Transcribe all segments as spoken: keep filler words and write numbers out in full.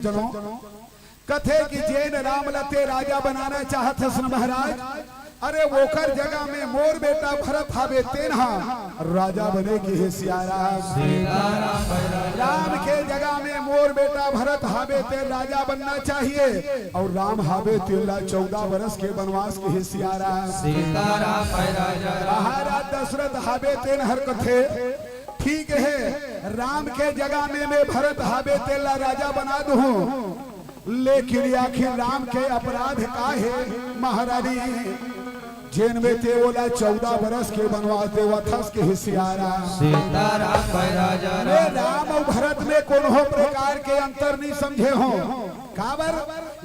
जनो, कथे कि जेन राम ल ते राजा बनाना चाहत हस न महाराज, अरे ओकर जगह में मोर बेटा भरत हावे तेन हा राजा बने, किहे सियाराम। सीताराम भैया। राम के जगह में मोर बेटा भरत हावे तेन राजा बनना चाहिए, अउ राम हावे तेन ला चौदह बरस के बनवास, किहे सियाराम। सीताराम भैया। महाराज दशरथ हावे तेन हर कथे, ठीक हे, राम के जगह में मैं भरत हावे तेन ला राजा बना दूहूं, लेकिन आखिर राम के अपराध का हे महारानी, जेन में ते ओला चौदह बरस के बनवास देवत हस, किहे सियाराम। सीताराम भैया। मैं राम अउ भरत में कोनो प्रकार के अंतर नहीं समझे हों। काबर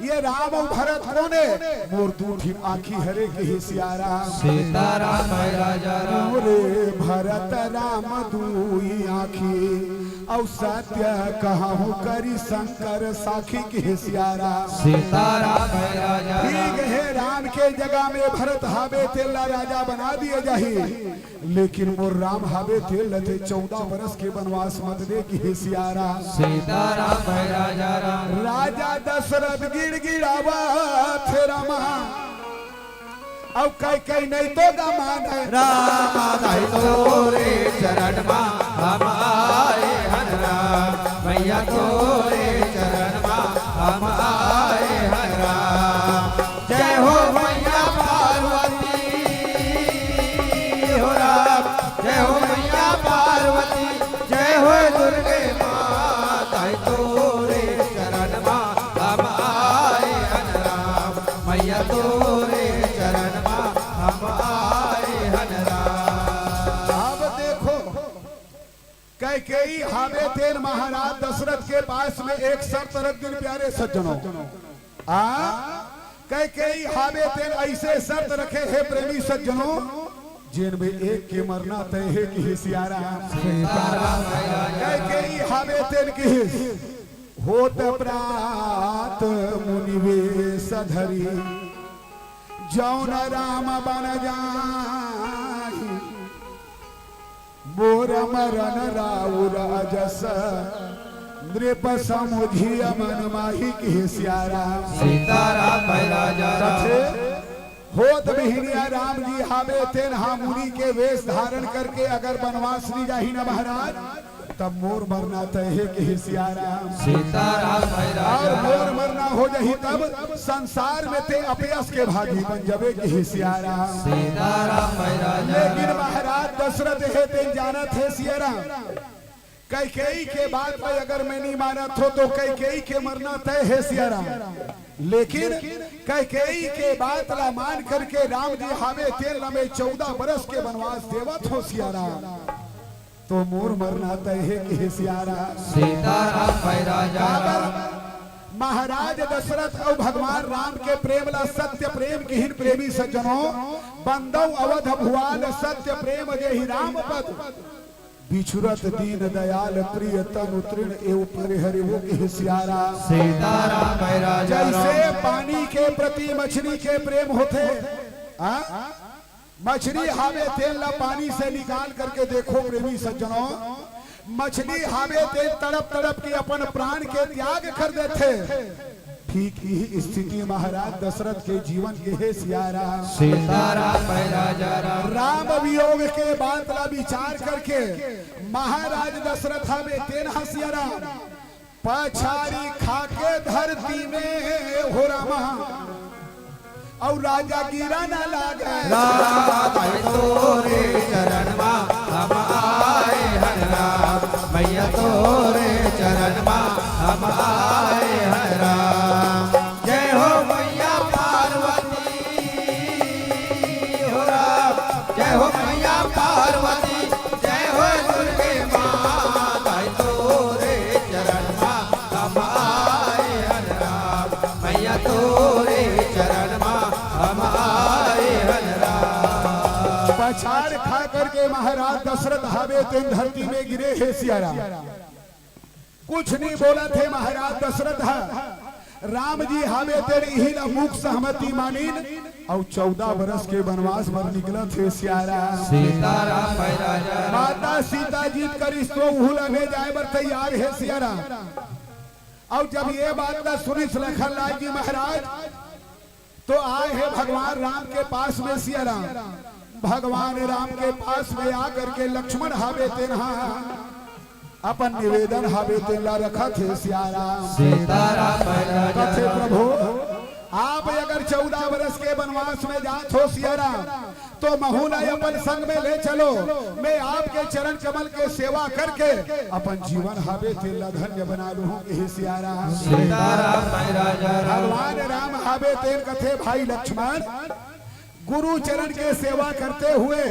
ये राम अउ भरत कोन ए? मोर दू ठिन आँखी हरे, किहे सियाराम। सीताराम भैया। मोरे भरत राम दुई आँखी, अउ सत्य कहूँ करी शंकर साखी, किहे सियाराम। सीताराम भैया। ठीक हे, राम के जगह में भरत हावे तेन ला राजा बना दिए जाही, लेकिन मोर राम हावे तेन ल ते चौदह बरस के बनवास मत दे, किहे सियाराम। सीताराम भैया। राजा दशरथ गिड़गिड़ावत हे रामा, अउ कहि कहि नहीं तो गा मानय। राम दाई तोरे चरण मा हम आए हन राम, मैया तोरे चरण मा हम आए हन राम। जय हो मैया पार्वती हो राम, जय हो मैया पार्वती, जय हो दुर्गे माँ, दाई तोरे चरण मा हम आए हन राम, मैया तोरे चरण मा हम आए हन राम। अब देखो, कैकेयी हावे तेन महाराज दशरथ के पास में एक शर्त रख दिन, प्यारे सज्जनों। आ, कैकेयी हावे तेन ऐसे शर्त रखे हे प्रेमी सज्जनों, जेन में एक के मरना तय हे, किहे सियाराम। सीताराम भैया। कैकेयी हावे तेन किहिस, होत प्रात मुनि वेश धरी, जौन राम बन जाहि, मोर मरन राउर अजस, नृप समुझिय मन माही, किहे सियाराम। सीताराम भैया। कथे, होत बिहनिया राम जी हावे तेन हा मुनि के वेश धारण करके अगर बनवास नहीं जाही ना महाराज, तब मोर मरना तय हे, किहे सियाराम। सीताराम भैया। अउ मोर मरना हो जाही तब संसार में ते अपयस के भागी बन जबे, किहे सियाराम। सीताराम भैया। लेकिन महाराज दशरथ हे तेन जानत हे सियाराम, कैकेयी के बात में अगर मैं नहीं मानत हों तो कैकेयी के मरना तय हे सियाराम। लेकिन कैकेयी के बात ला मान करके राम जी हावे तेन ला मैं चौदह बरस के बनवास देवत हों सियाराम, तो मोर मरना तय हे, किहे सियाराम। सीताराम भैया। काबर महाराज दशरथ अउ भगवान राम के प्रेम ला सत्य प्रेम किहिन प्रेमी सज्जनों, बंदौ अवध भुआल सत्य प्रेम जेहि राम पद, बिछुरत दीन दयाल प्रिय तनु तृण एव परिहरिवो, किहे सियाराम। सीताराम भैया। जैसे पानी के प्रति मछली के प्रेम होथे, आ? मछली हावे तेन ला पानी से निकाल करके देखो प्रेमी सज्जनों, मछली हावे तेन तड़प तड़प के अपन प्राण के त्याग कर देथे। ठीक इही स्थिति महाराज दशरथ के जीवन के हे सियाराम। सीताराम भैया। राम वियोग के बात ला विचार करके महाराज दशरथ हावे तेन हा सियाराम पछारी खाके धरती में हो रामा, अउ राजा गिरन लागे। राम तोरे चरण मा हम आए हन राम, मैया तोरे चरण मा हम आए हन राम। जय हो मैया पार्वती हो राम, जय हो मैया पार्वती, जय हो दुर्गे माँ, दाई तोरे चरण मा हम आए हन राम, मैया तोरे चरण मा हम आए हन राम। पछाड़ खा करके महाराज दशरथ हावे तेन धरती में गिरे हे सियाराम। कुछ नहीं बोलत हे महाराज दशरथ ह। राम जी हावे तेन इही ला मूक सहमति मानिन अउ चौदह बरस के बनवास बर निकलत हे सियाराम। सीताराम भैया। माता सीता जिद करिस तो उहू ला ले जाए बर तैयार हे सियाराम। अउ जब ये बात ला सुनिस लखन लाल जी महाराज, तो आए हे भगवान राम के पास में सिया राम। भगवान राम के पास में आकर के लक्ष्मण हावे तेन हा अपन निवेदन हावे तेन ला रखत हे सिया राम। सीताराम महाराज। कथे प्रभु, आप अगर चौदह बरस के वनवास में जात हो सिया राम, तो महू ला अपन संग में ले चलो, मैं आपके चरण कमल के सेवा करके अपन जीवन हावे तेन ला धन्य बना लूं हे सिया राम। सीताराम महाराज। भगवान राम हावे तेन कथे भाई लक्ष्मण, गुरु चरण के सेवा करते हुए,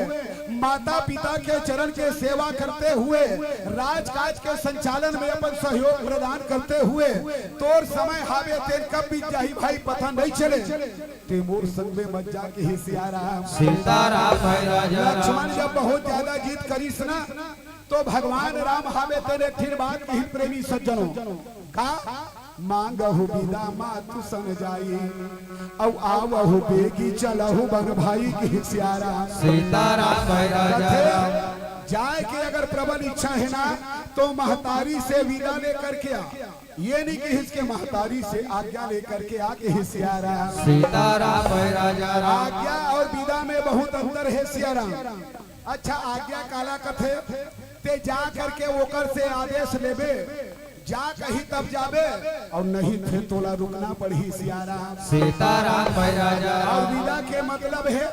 माता पिता के चरण के सेवा करते हुए, राजकाज के संचालन में अपन सहयोग प्रदान करते हुए, तोर समय हावे तेन कब बीत जाही भाई पता नहीं चले, ते मोर संग में मत जा कहे सिया राम। सीताराम महाराज। लक्ष्मण जब बहुत ज्यादा जिद करिस ना, तो भगवान राम हावे तेन एक ठिन बात कही प्रेमी सज्जनों, का मांगहु बिदा मातु सन जाई, अउ आवहु बेगी चलहु बन भाई कहे सिया राम। सीताराम महाराज। कथे, जाए के अगर प्रबल इच्छा हे ना, तो महतारी से विदा लेकर के आ। ये नहीं कहिस के महतारी से आज्ञा लेकर के आ कहे सिया राम। सीताराम महाराज। आज्ञा अउ विदा में बहुत अंतर हे सिया राम। अच्छा, आज्ञा काला कथे? ते जा करके ओकर से आदेश लेबे, जा कही तब जाबे, अउ नहीं ते तोला रुकना पड़ही सिया राम। सीताराम महाराज। अउ विदा के मतलब हे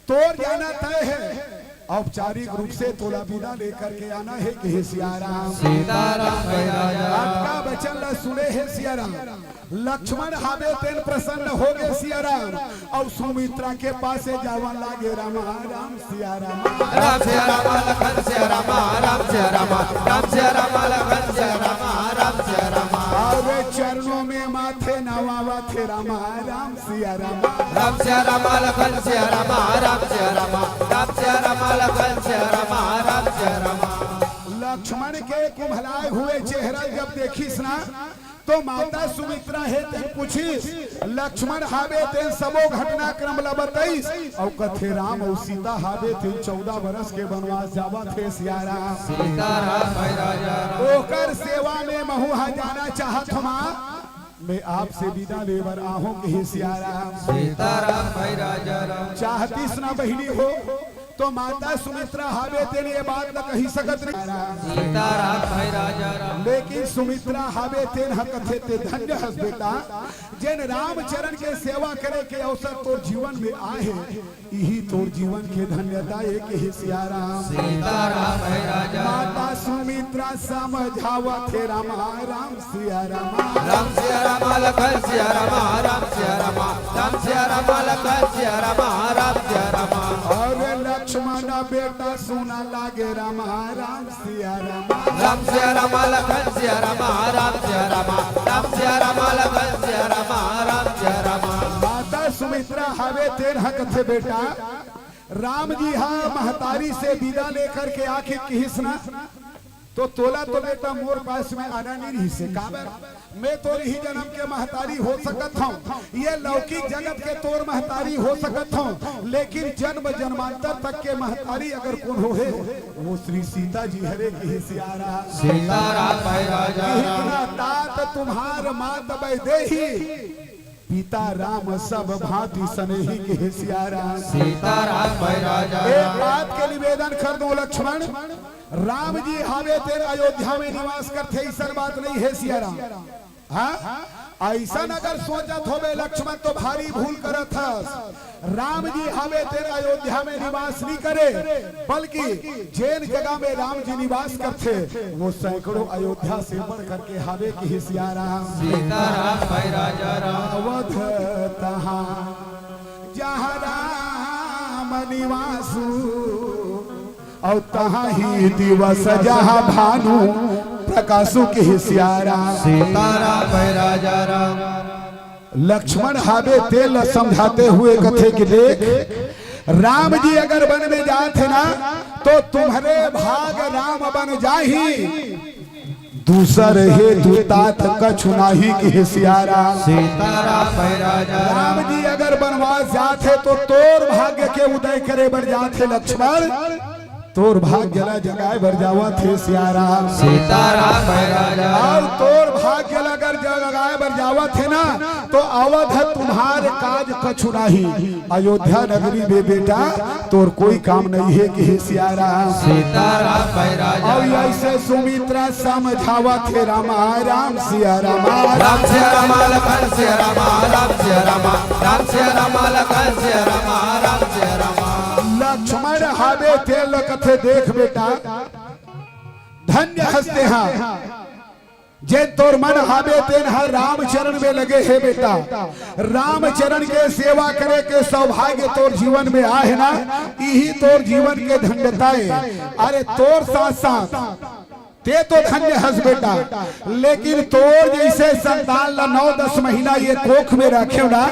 तोर जाना तय हे, औपचारिक रूप से तोला विदा लेकर के आना हे कहे सिया राम। सीताराम महाराज। अतका वचन ला सुने हे सिया राम। लक्ष्मण हावे तेन प्रसन्न हो गे सिया राम, अउ सुमित्रा के पासे जावन लागे राम राम सिया राम। राम सिया राम लखन सिया राम, राम सिया राम, राम सिया राम लखन सिया राम, राम सिया राम। अउ चरणों में माथे नवावत हे राम राम सिया राम। राम सिया राम लखन सिया राम, राम सिया राम, राम सिया राम लखन सिया राम, राम सिया राम। लक्ष्मण के कुम्हलाए हुए चेहरा जब देखिस ना, तो माता सुमित्रा हे तेन पूछिस, लक्ष्मण हावे तेन सबो घटनाक्रम ला बताइस, अउ कथे राम अउ सीता हावे तेन चौदह बरस के वनवास जावत हे सिया राम। सीताराम महाराज। ओकर सेवा में महू हा जाना चाहत हमा, मैं आपसे विदा लेबर आहूं कहे सिया राम। सीताराम महाराज। चाहतिस ना बहिनी हो, तो माता सुमित्रा हावे तेन ये बात न कही सकत नहीं। सीताराम महाराज। लेकिन सुमित्रा हावे तेन ह कथे ते धन्य हस बेटा, जेन रामचरण के सेवा करे के अवसर तोर जीवन में आए हे, इही तोर जीवन के धन्यता ए कहे सिया राम। सीताराम महाराज। माता सुमित्रा समझावत हे राम राम सिया राम। राम सिया राम लखन सिया राम, राम सिया राम, राम सिया राम लखन सिया राम, राम सिया राम। अउ लक्ष्मण बेटा सुना लागे राम राम सिया राम। राम सिया राम लखन सिया राम, राम सिया राम, राम सिया राम लखन सिया राम, राम सिया राम। माता सुमित्रा हावे तेन ह कथे बेटा, राम जी हा महतारी से विदा लेकर के आके किहिस ना, तो तोला तो बेटा मोर पास में आना नहीं रहिस हे। काबर? मैं तोर इही जन्म के महतारी हो सकत हूँ, ये लौकिक जगत के तोर महतारी हो सकत हूँ, लेकिन जन्म जन्मांतर तक के महतारी अगर कोन हो हे, वो श्री सीता जी हरे कहे सिया राम। सीताराम महाराज। इतना तात तुम्हार मात वैदेही, पिता राम सब भांति सनेही कहे सिया राम। सीताराम महाराज। एक बात के निवेदन कर दो लक्ष्मण, राम जी हावे तेन अयोध्या में निवास करथे, अइसन बात नहीं हे सिया राम। हाँ, अइसन अगर सोचत होबे लक्ष्मण तो भारी भूल करत हस। राम जी हावे तेन अयोध्या में निवास नहीं करे, बल्कि जेन जगह में राम जी निवास करथे, वो सैकड़ों अयोध्या से बढ़ करके हावे कहे सिया राम। सीताराम महाराज। अवध तहाँ जहाँ राम निवासु, अउ तहाँ ही दिवस जहाँ भानु प्रकाशु कहे सिया राम। सीताराम महाराज। लक्ष्मण हावे तेला समझाते हुए कथे कि देख, राम जी अगर वन में जात हे ना, तो तुम्हरे भाग राम बन जाही, दूसर हेतु तात कछु नाही कहे सिया राम। सीताराम महाराज। राम जी अगर वनवास जात हे तो तोर भाग्य के उदय करे बर जात हे लक्ष्मण, तोर भाग्य ला जगाए बर जावत हे सियाराम। सीताराम भाई राजा। अउ तोर भाग्य ला अगर जगाए बर जावत हे ना, तो अवध तुम्हार काज कछु नाही। अयोध्या नगरी में बेटा तोर कोई काम नहीं हे, कहे सियाराम। सीताराम भाई राजा। अउ अइसे सुमित्रा समझावत हे रामा राम सियाराम। राम सियाराम लखन सियाराम, राम सियाराम, राम सियाराम लखन सियाराम, राम सियाराम। लक्ष्मण हाबे तेन ल कथे, देख बेटा, धन्य हस तेहा, जेन तोर मन हाबे तेन ह रामचरण में लगे हे बेटा। रामचरण के सेवा करे के सौभाग्य तोर जीवन में आहे ना, इही तोर जीवन के धन्यता हे। अरे तोर साथ साथ ते तो धन्य हस बेटा, लेकिन तोर जइसे संतान ला नौ दस महीना ये कोख में राखेव ना,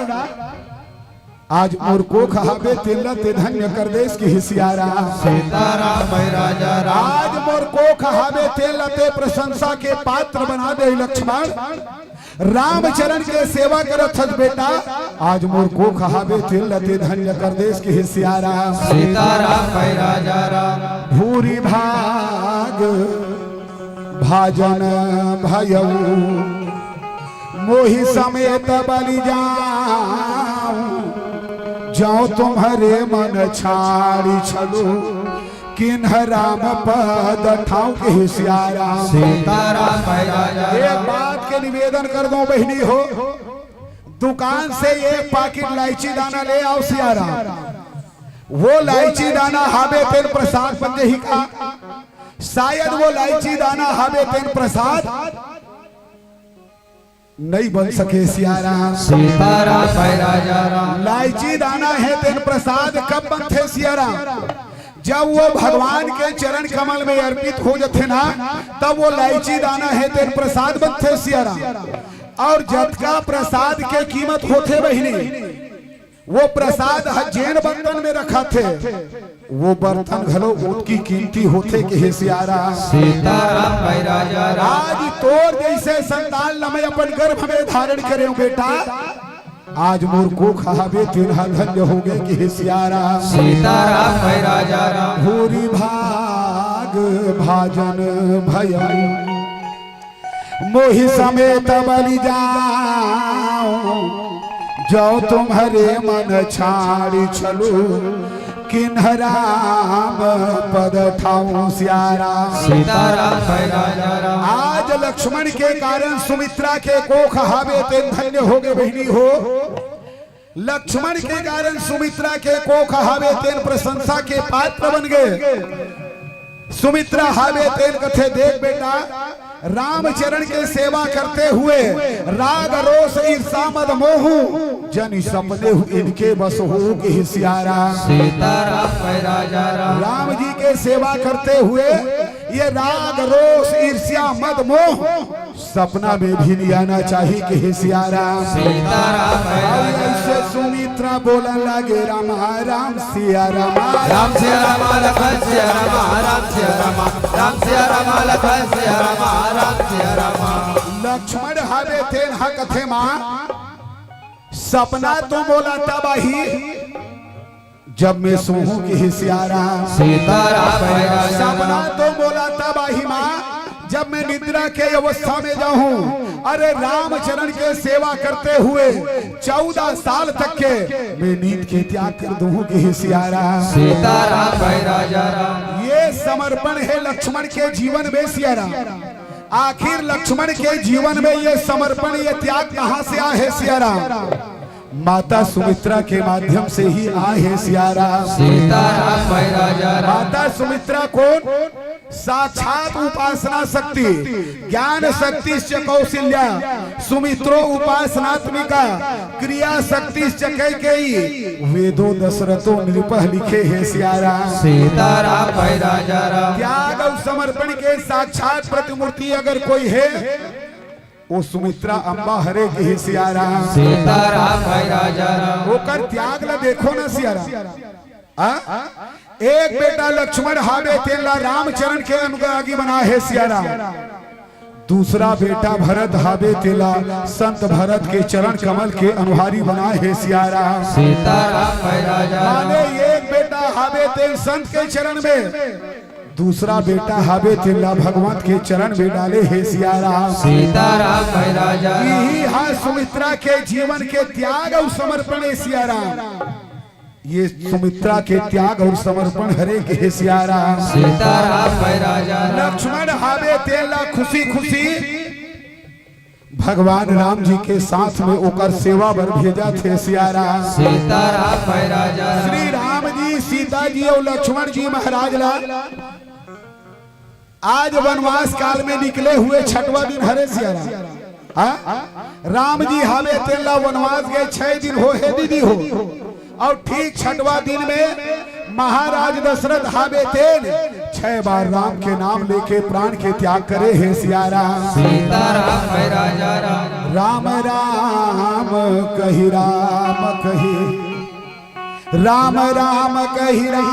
आज मोर कोख हाबे तेन ला ते धन्य कर देस, कहे सियाराम। सीताराम भाई राजा राम। आज मोर कोख हाबे तेन ला ते प्रशंसा के पात्र बना दे लक्ष्मण। रामचरण के सेवा करत हस बेटा, आज मोर कोख हाबे तेन ला ते धन्य कर देस, कहे सियाराम। सीताराम भाई राजा राम। भूरि भाग भाजन भयउ मोहि समेत बलि जाऊं, जौ तुम्हरे मन छाड़ि छलु किन्ह राम पद ठाऊं, कहे सियाराम। सीताराम भाई राजा। एक बात के निवेदन कर दो बहिनी हो, दुकान से एक पाकिट लाइची दाना ले आव सियाराम। वो लाइची दाना हाबे तेन प्रसाद बन जही का? शायद वो लाइची दाना हाबे तेन प्रसाद नइ बन सके सियाराम। सीताराम भाई राजा राम। लाइची दाना हे तेन प्रसाद कब बनथे सियाराम? जब वो भगवान के चरण कमल में अर्पित हो जथे ना, तब वो लाइची दाना हे तेन प्रसाद बनथे सियाराम। अउ जतका प्रसाद के कीमत होथे बहिनी, वो प्रसाद ह जेन बर्तन में रखाथे, वो बर्तन घलो ओतकी कीमती होथे, कहे सियाराम। सीताराम भाई राजा राम। आज तोर जइसे संतान ल मैं अपन गर्भ में धारण करेंव बेटा, आज मोर कोख हाबे तेन ह धन्य होगे, कहे सियाराम। सीताराम भाई राजा राम। भूरि भाग भाजन भयउ मोहि समेत बलि जाऊं, जौ तुम्हरे मन छाड़ि छलु किन्ह राम पद ठाऊं सियाराम। सीताराम भाई राजा राम। आज लक्ष्मण के कारण सुमित्रा के कोख हाबे तेन धन्य होगे बहिनी हो। लक्ष्मण के कारण सुमित्रा के कोख हाबे तेन प्रशंसा के पात्र बन गे। सुमित्रा हाबे तेन कथे, देख बेटा, रामचरण के सेवा करते हुए राग रोष ईर्षा मद मोह जनि सपनेहु इनके बस होहु, कहे सियाराम। सीताराम भाई राजा राम। राम जी के सेवा करते हुए ये राग रोष ईर्ष्या मद मोह सपना में भी नहीं आना चाहिए, कहे सियाराम। सीताराम भाई राजा। अइसे सुमित्रा बोलन लागे, राम राम सियाराम। राम सियाराम लखन सियाराम, राम सियाराम, राम सियाराम लखन सियाराम, राम सियाराम। लक्ष्मण हाबे तेन ह कथे माँ, सपना तो मोला तब आही जब मैं सोहूं, कहे सियाराम। सीताराम भाई राजा। सपना तो मोला तब आही माँ, जब मैं निद्रा के अवस्था में जाहूं। अरे रामचरण के सेवा करते हुए चौदह साल तक के मैं नींद के त्याग कर दूं, कहे सियाराम। सीताराम भाई राजा राम। ये समर्पण हे लक्ष्मण के जीवन में सियाराम। आखिर लक्ष्मण के जीवन में ये समर्पण, ये त्याग कहां से आए हे सियाराम? माता सुमित्रा के माध्यम से ही आए हे सियाराम। सीताराम भाई राजा राम। माता सुमित्रा कौन? साक्षात उपासना शक्ति, ज्ञान शक्तिश्च कौशल्या, सुमित्रो उपासनात्मिका, क्रिया शक्तिश्च कैकेयी, वेदो दशरथो नृपः लिखे हे सियाराम। सीताराम भाई राजा राम। त्याग अउ समर्पण के साक्षात प्रतिमूर्ति अगर कोई हे, वो सुमित्रा अम्बा हरे, कहे सियाराम। सीताराम भाई राजा राम। ओकर त्याग ला देखो ना सियाराम। आ? एक बेटा लक्ष्मण हावे, तेन ला रामचरण के अनुरागी बनाए हे सियाराम। दूसरा बेटा भरत हावे, तेला संत भरत के चरण कमल के अनुहारी बनाए हे सियाराम। सीताराम भाई राजा राम। माने एक बेटा हावे, तेन संत के चरण में दूसरा बेटा हाबे तेला भगवंत के चरण में डाले हे सिया राम। सीताराम भाई राजा राम। इही हा सुमित्रा के जीवन के त्याग अउ समर्पण हे सिया राम। ये सुमित्रा के त्याग अउ समर्पण हरे के हे सिया राम। सीताराम भाई राजा राम। लक्ष्मण हाबे तेला खुशी खुशी भगवान राम जी के साथ में ओकर सेवा बर भेजत हे सिया राम। सीताराम भाई राजा राम। श्री राम जी, सीता जी अउ लक्ष्मण जी महाराज ला आज वनवास काल में निकले हुए छठवां दिन हरे सिया राम। हाँ? राम जी हाबे तेला वनवास गए छह दिन हो हे दीदी हो। अउ ठीक छठवां दिन में महाराज दशरथ हाबे तेन छह बार राम के नाम लेके प्राण के त्याग करे हे सिया राम। सीताराम भाई राजा राम। राम राम कहि राम कहि राम राम राम कहि राम।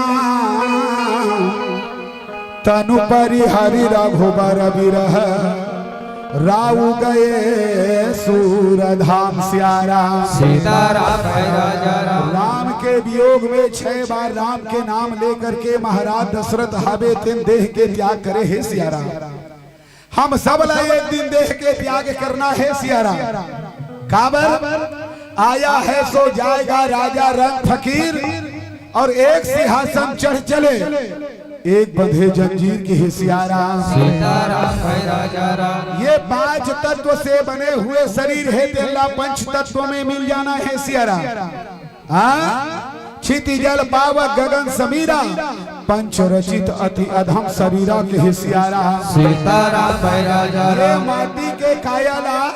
तनु परिहरि रघुबर बिरह राउ गए सूर धाम सिया राम। सीताराम भाई राजा राम। राम के वियोग में छह बार राम के नाम लेकर के महाराज दशरथ हाबे तेन देह के त्याग करे हे सिया राम। हम सब ला एक दिन देह के त्याग करना हे सिया राम। काबर आया है सो जाएगा राजा रंग फकीर। अउ एक सिंहासन चढ़ चले, एक बंधे जंजीर के हे सिया राम। सीताराम भाई राजा राम। ये पांच तत्व से बने हुए शरीर हे तेला पंच तत्व में मिल जाना हे सिया राम। हाँ? क्षिति जल पावक गगन समीरा, पंच रचित अति अधम शरीरा के हे सिया राम। सीताराम भाई राजा ये राम। माटी के काया ला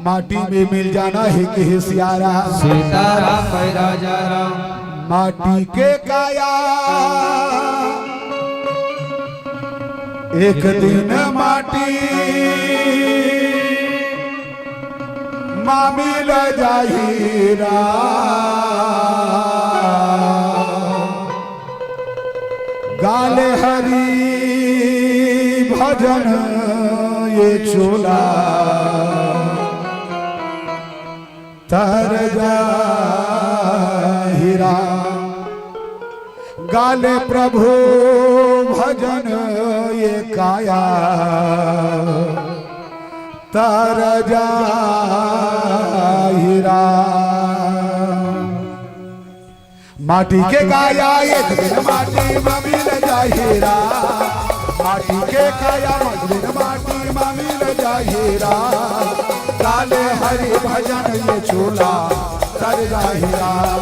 माटी में मिल जाना हे के हे सिया राम। सीताराम भाई राजा राम। माटी के काया एक दिन माटी मा मिल जाही राम। गाले हरि भजन ये चोला तर जाही राम। गाले प्रभु भजन ये काया तर जाही राम। माटी के काया एक दिन माटी मा मिल जाही राम। माटी के काया एक दिन माटी मा मिल जाही राम। गाले हरि भजन ये चोला तर जाही राम।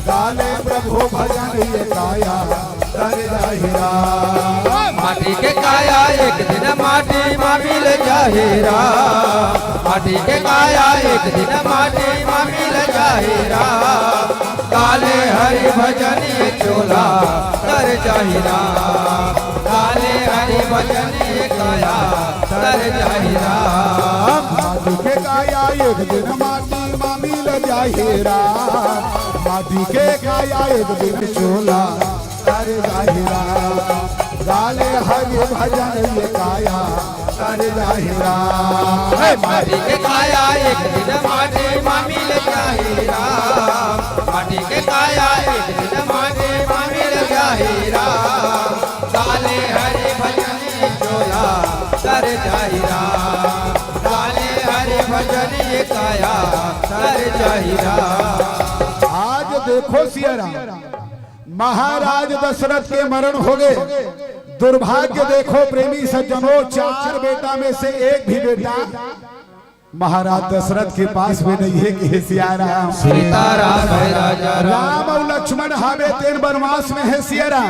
गाले प्रभु भजन ये काया तर जाही राम। माटी के काया एक दिन माटी मा मिल जाही राम। माटी के काया एक दिन माटी मा मिल जाही राम। गाले हरि भजन ये चोला तर जाही राम। गाले हरि भजन ये काया तर जाही राम। माटी के काया एक दिन माटी मा मिल जाही राम। माटी के काया एक दिन चोला तर जाही राम। गाले हरि भजन ये काया तर जाही राम। माटी के काया एक दिन माटी मा मिल जाही राम। माटी के काया एक दिन माटी मा मिल जाही राम। गाले हरि भजन ये चोला तर जाही राम। गाले हरि भजन ये काया तर जाही राम। आज देखो सिया राम, महाराज दशरथ के मरण हो गए। दुर्भाग्य देखो प्रेमी सज्जनों, चार बेटा में से एक भी बेटा महाराज दशरथ के पास में नहीं हे कि हे सिया राम। सीताराम है राजा राम। राम अउ लक्ष्मण हावे तेन वनवास में हे सिया राम।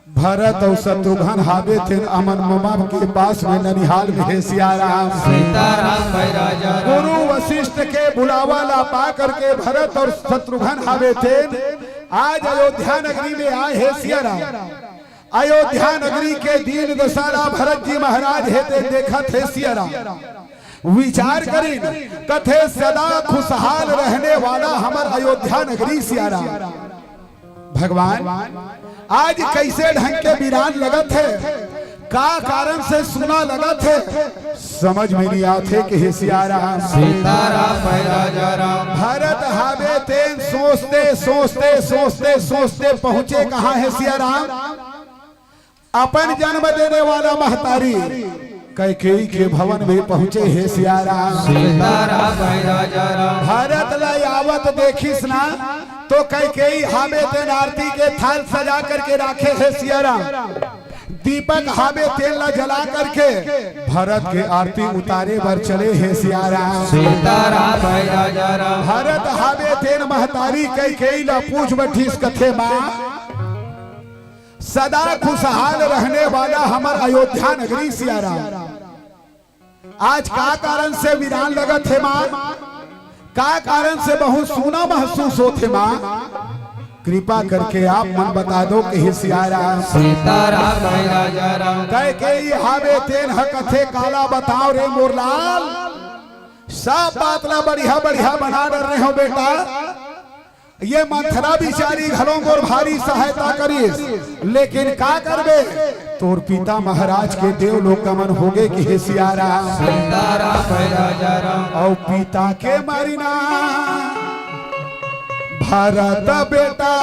भरत अउ शत्रुघ्न हावे तेन अमन ममा के पास में ननिहाल में हे सिया राम। सीताराम है राजा राम। गुरु वशिष्ठ के बुलावा ला पा करके भरत अउ शत्रुघ्न हावे तेन आज अयोध्या नगरी में आए हे सिया राम। अयोध्या नगरी के दीन दशा ला भरत जी महाराज हे तेन देखत हे सिया राम। विचार करिन, कथे सदा खुशहाल रहने वाला हमर अयोध्या नगरी सिया राम। भगवान आज कैसे ढंग के वीरान लगत हे, का कारण से सुना लगत हे, समझ में नहीं आथे कि हे सिया राम। सीताराम है राजा राम। भरत हावे तेन सोचते सोचते सोचते सोचते पहुंचे कहाँ हे सिया राम। अपन जन्म देने वाला महतारी कैकेयी के भवन में पहुंचे हे सियाराम। सीताराम भाई राजा राम। भरत ला आवत देखिस ना, तो कैकेयी हाबे तेन आरती के थाल सजा करके राखे हे सियाराम। दीपक हाबे तेल ला जला करके भरत के आरती उतारे बर चले हे सियाराम। सीताराम भाई राजा राम। भरत हाबे तेन महतारी कैकेयी ला पूछ बठिस, कथे माँ, सदा खुशहाल रहने वाला हमर अयोध्या नगरी सियाराम आज का कारण से वीरान लगत हे माँ? का कारण से बहुत सूना महसूस होत हे माँ? कृपा करके आप मन बता दो कि हे सियाराम। सीताराम भाई राजा राम। कैकेयी हाबे तेन ह कथे, काला बताओ रे मोर लाल, सब बात ला बढ़िया बढ़िया बना डर रहे हो बेटा। ये मंथरा बिचारी घलो मोर भारी सहायता करिस, लेकिन का करबे, तोर पिता महाराज के देवलोक गमन होगे कि हे सियाराम। सीताराम भाई राजा राम। अउ पिता के मरना भरत बेटा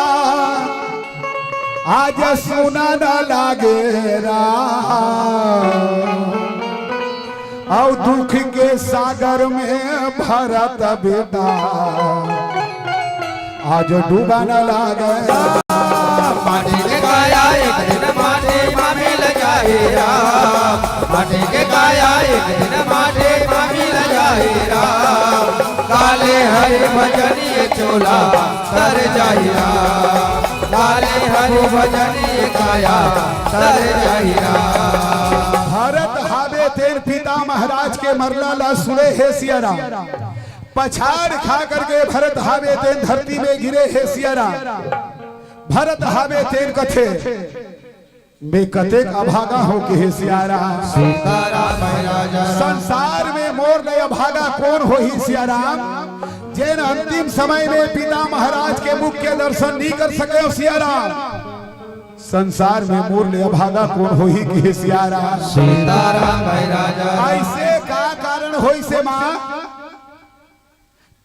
आज सुना न लागे राम। अउ दुख के सागर में भरत बेटा आज डूबा न लागे। माटी के काया एक दिन माटी मा मिल जाए राम। माटी के काया एक दिन माटी मा मिल जाए राम। काले हरि भजन ये चोला तर जाई राम। काले हरि भजन ये काया तर जाई राम। भरत हाबे तेन पिता महाराज के मरना ला सुने हे सियाराम। पछाड़ खा करके भरत हाबे तेन धरती में गिरे हे सियाराम। भरत हाबे तेन कथे, मैं कतेक अभागा हो कि हे सियाराम। सीताराम भाई राजा राम। संसार में मोर ले अभागा कोन होही सियाराम, जेन अंतिम समय में पिता महाराज के मुख के दर्शन नहीं कर सके हो सियाराम। संसार में मोर ले अभागा कोन होही कि हे सियाराम। सीताराम भाई राजा राम। ऐसे का कारण होइसे माँ?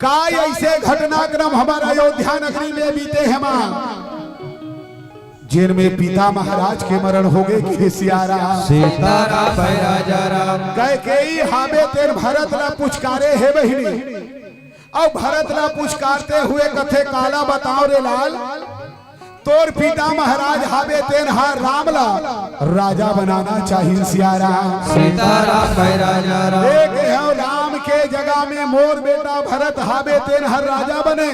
का ऐसे घटनाक्रम हमर अयोध्या नगरी में बीते हे माँ, जिनमें पिता महाराज के मरण होगे कि हे सियाराम। सीताराम भाई राजा राम। कैकेयी हाबे तेन भरत ला पुचकारे हे बहिनी, अउ भरत ला पुचकारते हुए कथे, काला बताओ रे लाल, तोर पिता महाराज हाबे तेन हा राम ला राजा बनाना चाहिए सियाराम। सीताराम भाई राजा राम। देख हो राम के जगह में मोर बेटा भरत हाबे तेन हा राजा बने,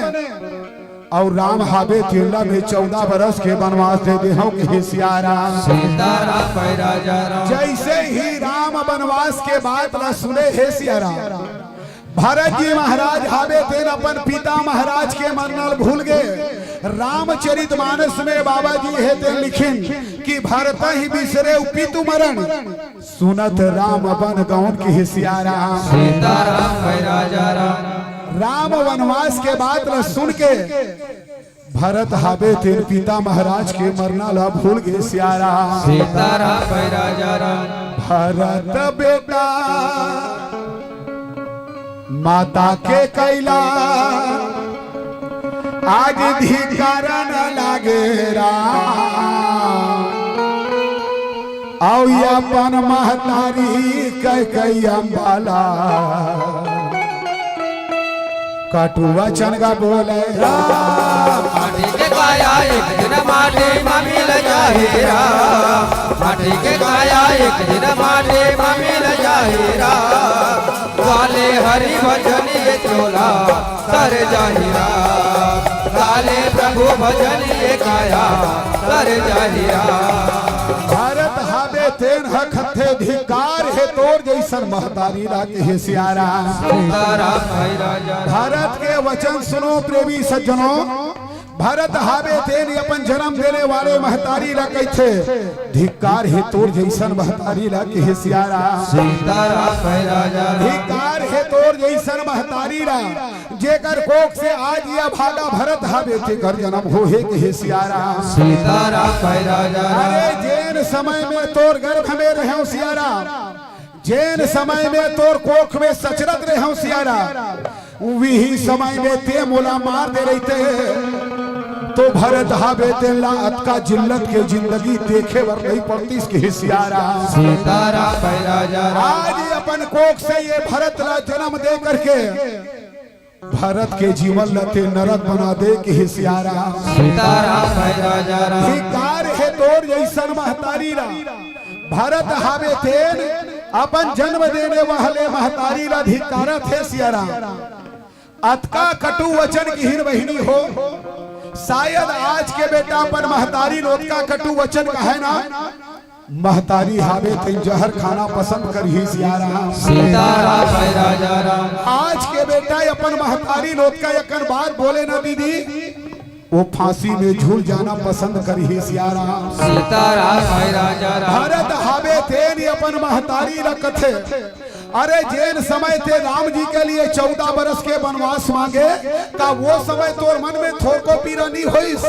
अउ राम हाबे तेन ला मैं चौदह बरस के बनवास दे दे हूँ कि हे सियाराम। सीताराम भाई राजा राम। जैसे ही राम बनवास के बात ला सुने हे सियाराम, भरत जी महाराज हाबे तेन अपन पिता महाराज के मरना ल भूल गे। रामचरित मानस में बाबा जी हे तेन लिखिन कि भरत ही बिसरे पितु मरण, सुनत राम बन गौन कि हे सियाराम। सीताराम भाई राजा राम। राम वनवास के बात ल सुन के भरत हाबे तेन पिता महाराज के मरना ला भूल गे सियाराम। सीताराम भाई राजा राम। भरत बेटा माता के कैला आज धिकारा न लागे राम। अउ अपन महतारी कैकेयी अम्बा ला कटुआ चनगा बोले राम। माटी के काया एक दिन माटी मा मिल जाही राम। माटी के काया एक दिन माटी मा मिल जाही राम। काले हरि भजन ये चोला तर जाही राम। काले प्रभु भजन ये काया तर जाही राम। भरत हाबे तेन ह कथे धिकार हे तोर जैसन महतारी ला कि हे सियाराम। सीताराम भाई राजा। भरत के वचन सुनो प्रेमी सज्जनों, भरत हाबे तेन अपन जन्म देने वाले महतारी ला कथे धिकार हे तोर जैसन महतारी ला कि हे सियाराम। सीताराम भाई राजा। धिकार हे तोर जैसन महतारी ला जेकर कोख से आज ये भागा भरत हाबे तेकर जन्म होहे कि हे सियाराम। सीताराम भाई राजा। अरे जेन समय में तोर गर्भ में रहे सियाराम, जेन समय में तोर कोख में सचरत रहे सियाराम, उही समय में ते मोला मार दे रहिते तो भरत हावे तेन ला अतका जिल्लत के जिंदगी देखे बर नइ पड़तिस, कहे सियाराम। सीताराम भाई राजा राम। आज अपन कोख से ये भरत ला जन्म दे करके भरत के जीवन ला ते नरक बना दे, कहे सियाराम। सीताराम भाई राजा राम। धिक्कार हे तोर जइसन महतारी ला। भरत हावे तेन अपन जन्म देने वाले महतारी ला धिक्कारत हे सियाराम। अतका कटु वचन किहिन बहिनी हो, शायद आज के बेटा अपन महतारी ल ओतका कटु वचन कहे ना, महतारी हावे तेन जहर खाना पसंद करही सियाराम। सीताराम भाई राजा राम। आज के बेटा अपन महतारी ल ओतका एकन बात बोले ना दीदी, वो फांसी में झूल जाना पसंद करही सियाराम। सीताराम भाई राजा राम। भरत हावे तेन अपन महतारी ल कथे, अरे जेन समय ते राम जी के लिए चौदह बरस के बनवास मांगे, का वो समय तोर मन में थोरको पीरा नइ होइस?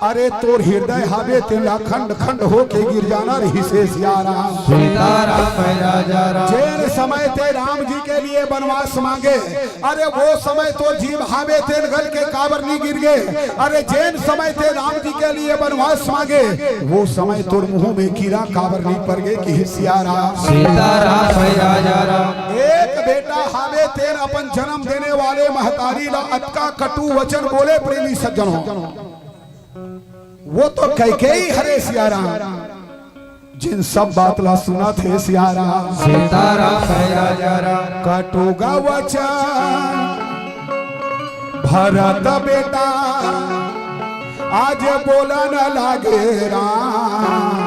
अरे तोर हिरदय हावे तेन ला खंड खंड होके गिर जाना रहिस हे सियाराम। सीताराम भाई राजा राम। जेन समय ते राम जी के लिए बनवास मांगे, अरे वो समय तोर जीभ हावे तेन गल के काबर नइ गिर गे? अरे जेन समय ते राम जी के लिए बनवास मांगे, वो समय तोर मुंह में कीरा काबर नइ पर गे, कहे सियाराम। सीताराम भाई राजा राम। एक बेटा हावे तेन अपन जन्म देने वाले महतारी ला अतका कटु वचन बोले, प्रेमी सज्जनों, वो तो कैकेयी हरे सियाराम, जेन सब बात ला सुनत हे सियाराम। सीताराम भाई राजा राम। कटुगा वचन भरत बेटा आज बोलन लागे राम,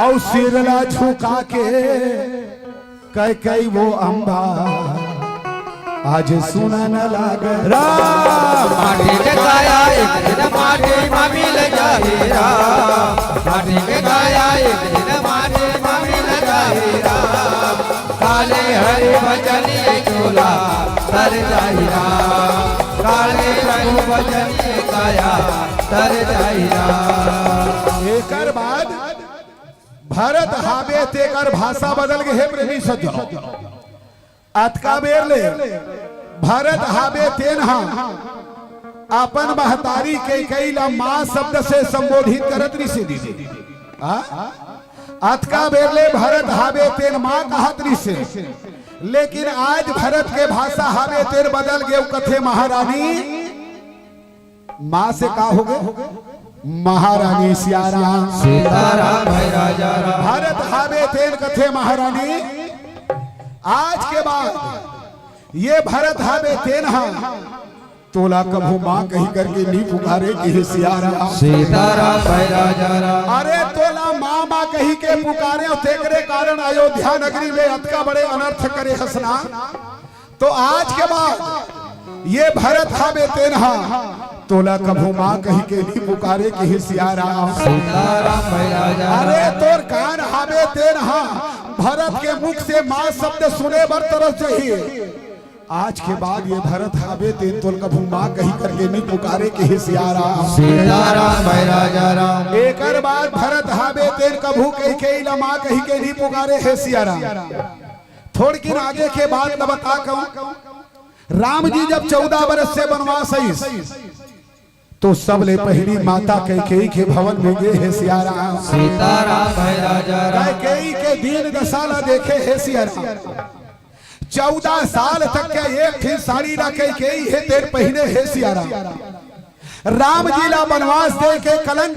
अउ सिर ला झुका के कैकेयी वो अम्बा आज सुनन लागे। राम माटी के काया, एक दिन माटी मा मिल जाही राम। माटी के काया, एक दिन माटी मा मिल जाही राम। काले हरि भजन ये चोला तर जाही राम। काले प्रभु भजन ये काया तर जाही राम। एकर बाद भरत हावे तेकर भाषा बदल गे हे प्रेमी सज्जनों। अतका बेर ले भरत हावे तेन हा अपन महतारी कैकेयी ला माँ शब्द से संबोधित करत रिहिसे दीदी। हाँ? अतका बेर ले भरत हावे तेन माँ कहत रिहिसे, लेकिन आज भरत के भाषा हावे तेन बदल गे, कथे महारानी। माँ से का हो गे? महारानी सियाराम। सीताराम भाई राजा राम। भरत हावे तेन कथे महारानी, आज के बाद ये भरत हावे तेन हा तोला कभू माँ कही करके नी पुकारे, कहे सियाराम। सीताराम भाई राजा राम। अरे तोला माँ माँ कही के पुकारे, अउ तेकरे कारण अयोध्या नगरी में अतका बड़े अनर्थ करे हस ना। तो आज के बाद ये भरत हावे तेन हा तोला कभू माँ कही के नी पुकारे, कहे सियाराम। सीताराम भाई राजा। अरे तोर कान हावे तेन हा भरत के मुख से माँ शब्द सुने बर तरस जाही। आज के बाद ये भरत हावे तेन तोला कभू माँ कही करके नी पुकारे, कहे सियाराम। सीताराम भाई राजा राम। एकर बाद भरत हावे तेन कभू कैकेयी ला माँ कही के नी पुकारे, हे सियाराम। थोड़किन आगे के बात ल बता कहूं, राम जी जब चौदह बरस से बनवास आइस, तो सबले पहिली माता कैकेयी के भवन में गे हे सियाराम। सीताराम भाई राजा राम। कैकेयी के दीन दशा ला देखे हे सियाराम। चौदह साल तक के एक ठिन साड़ी ला कैकेयी हे तेन पहिने हे सियाराम। राम जी ला बनवास दे के कलंक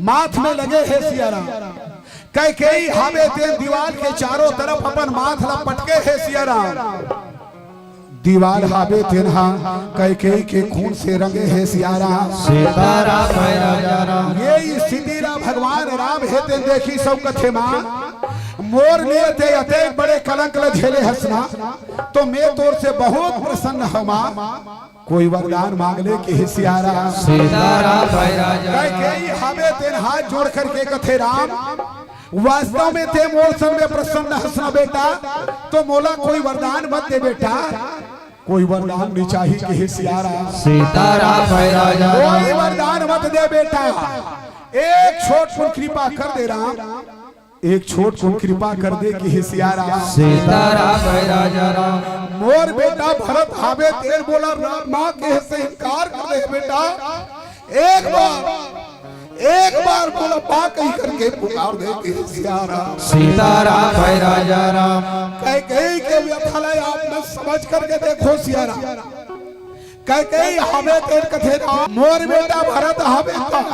माथ में लगे हे सियाराम। कैकेयी हावे तेन दीवाल के चारों तरफ अपन माथ ला पटके हे सियाराम। दीवाल हावे तेन हा कैकेयी के खून से रंगे हे सियाराम। सीताराम भाई राजा राम। ये स्थिति ला भगवान राम हे तेन देखिस अउ कथे माँ, मोर लिए ते अतेक बड़े कलंक ला झेले हस ना, तो मैं तोर से बहुत प्रसन्न हूँ माँ। कोई वरदान मांग ले, कहे सियाराम। सीताराम भाई राजा। कैकेयी हावे तेन हाथ जोड़ करके कथे राम, वास्तव में ते मोर संग में प्रसन्न हस ना बेटा, तो मोला कोई वरदान मत दे बेटा। कोई वरदान नी चाही, कहे सियाराम। सीताराम भाई राजा। कोई वरदान मत दे बेटा, एक छोट कुन कृपा कर दे राम। एक छोट कुन कृपा कर दे, कहे सियाराम। सीताराम भाई राजा राम। मोर बेटा भरत हावे तेन मोला राम माँ कहे से इनकार कर दे बेटा। एक बार, एक बार बोला माँ कहि करके पुकार दे के सियाराम। सीताराम भाई राजा राम। कैकेयी के व्यथा ला आप मन समझ करके देखो सियाराम। कैकेयी हावे तेन कथे राम, मोर बेटा भरत हावे त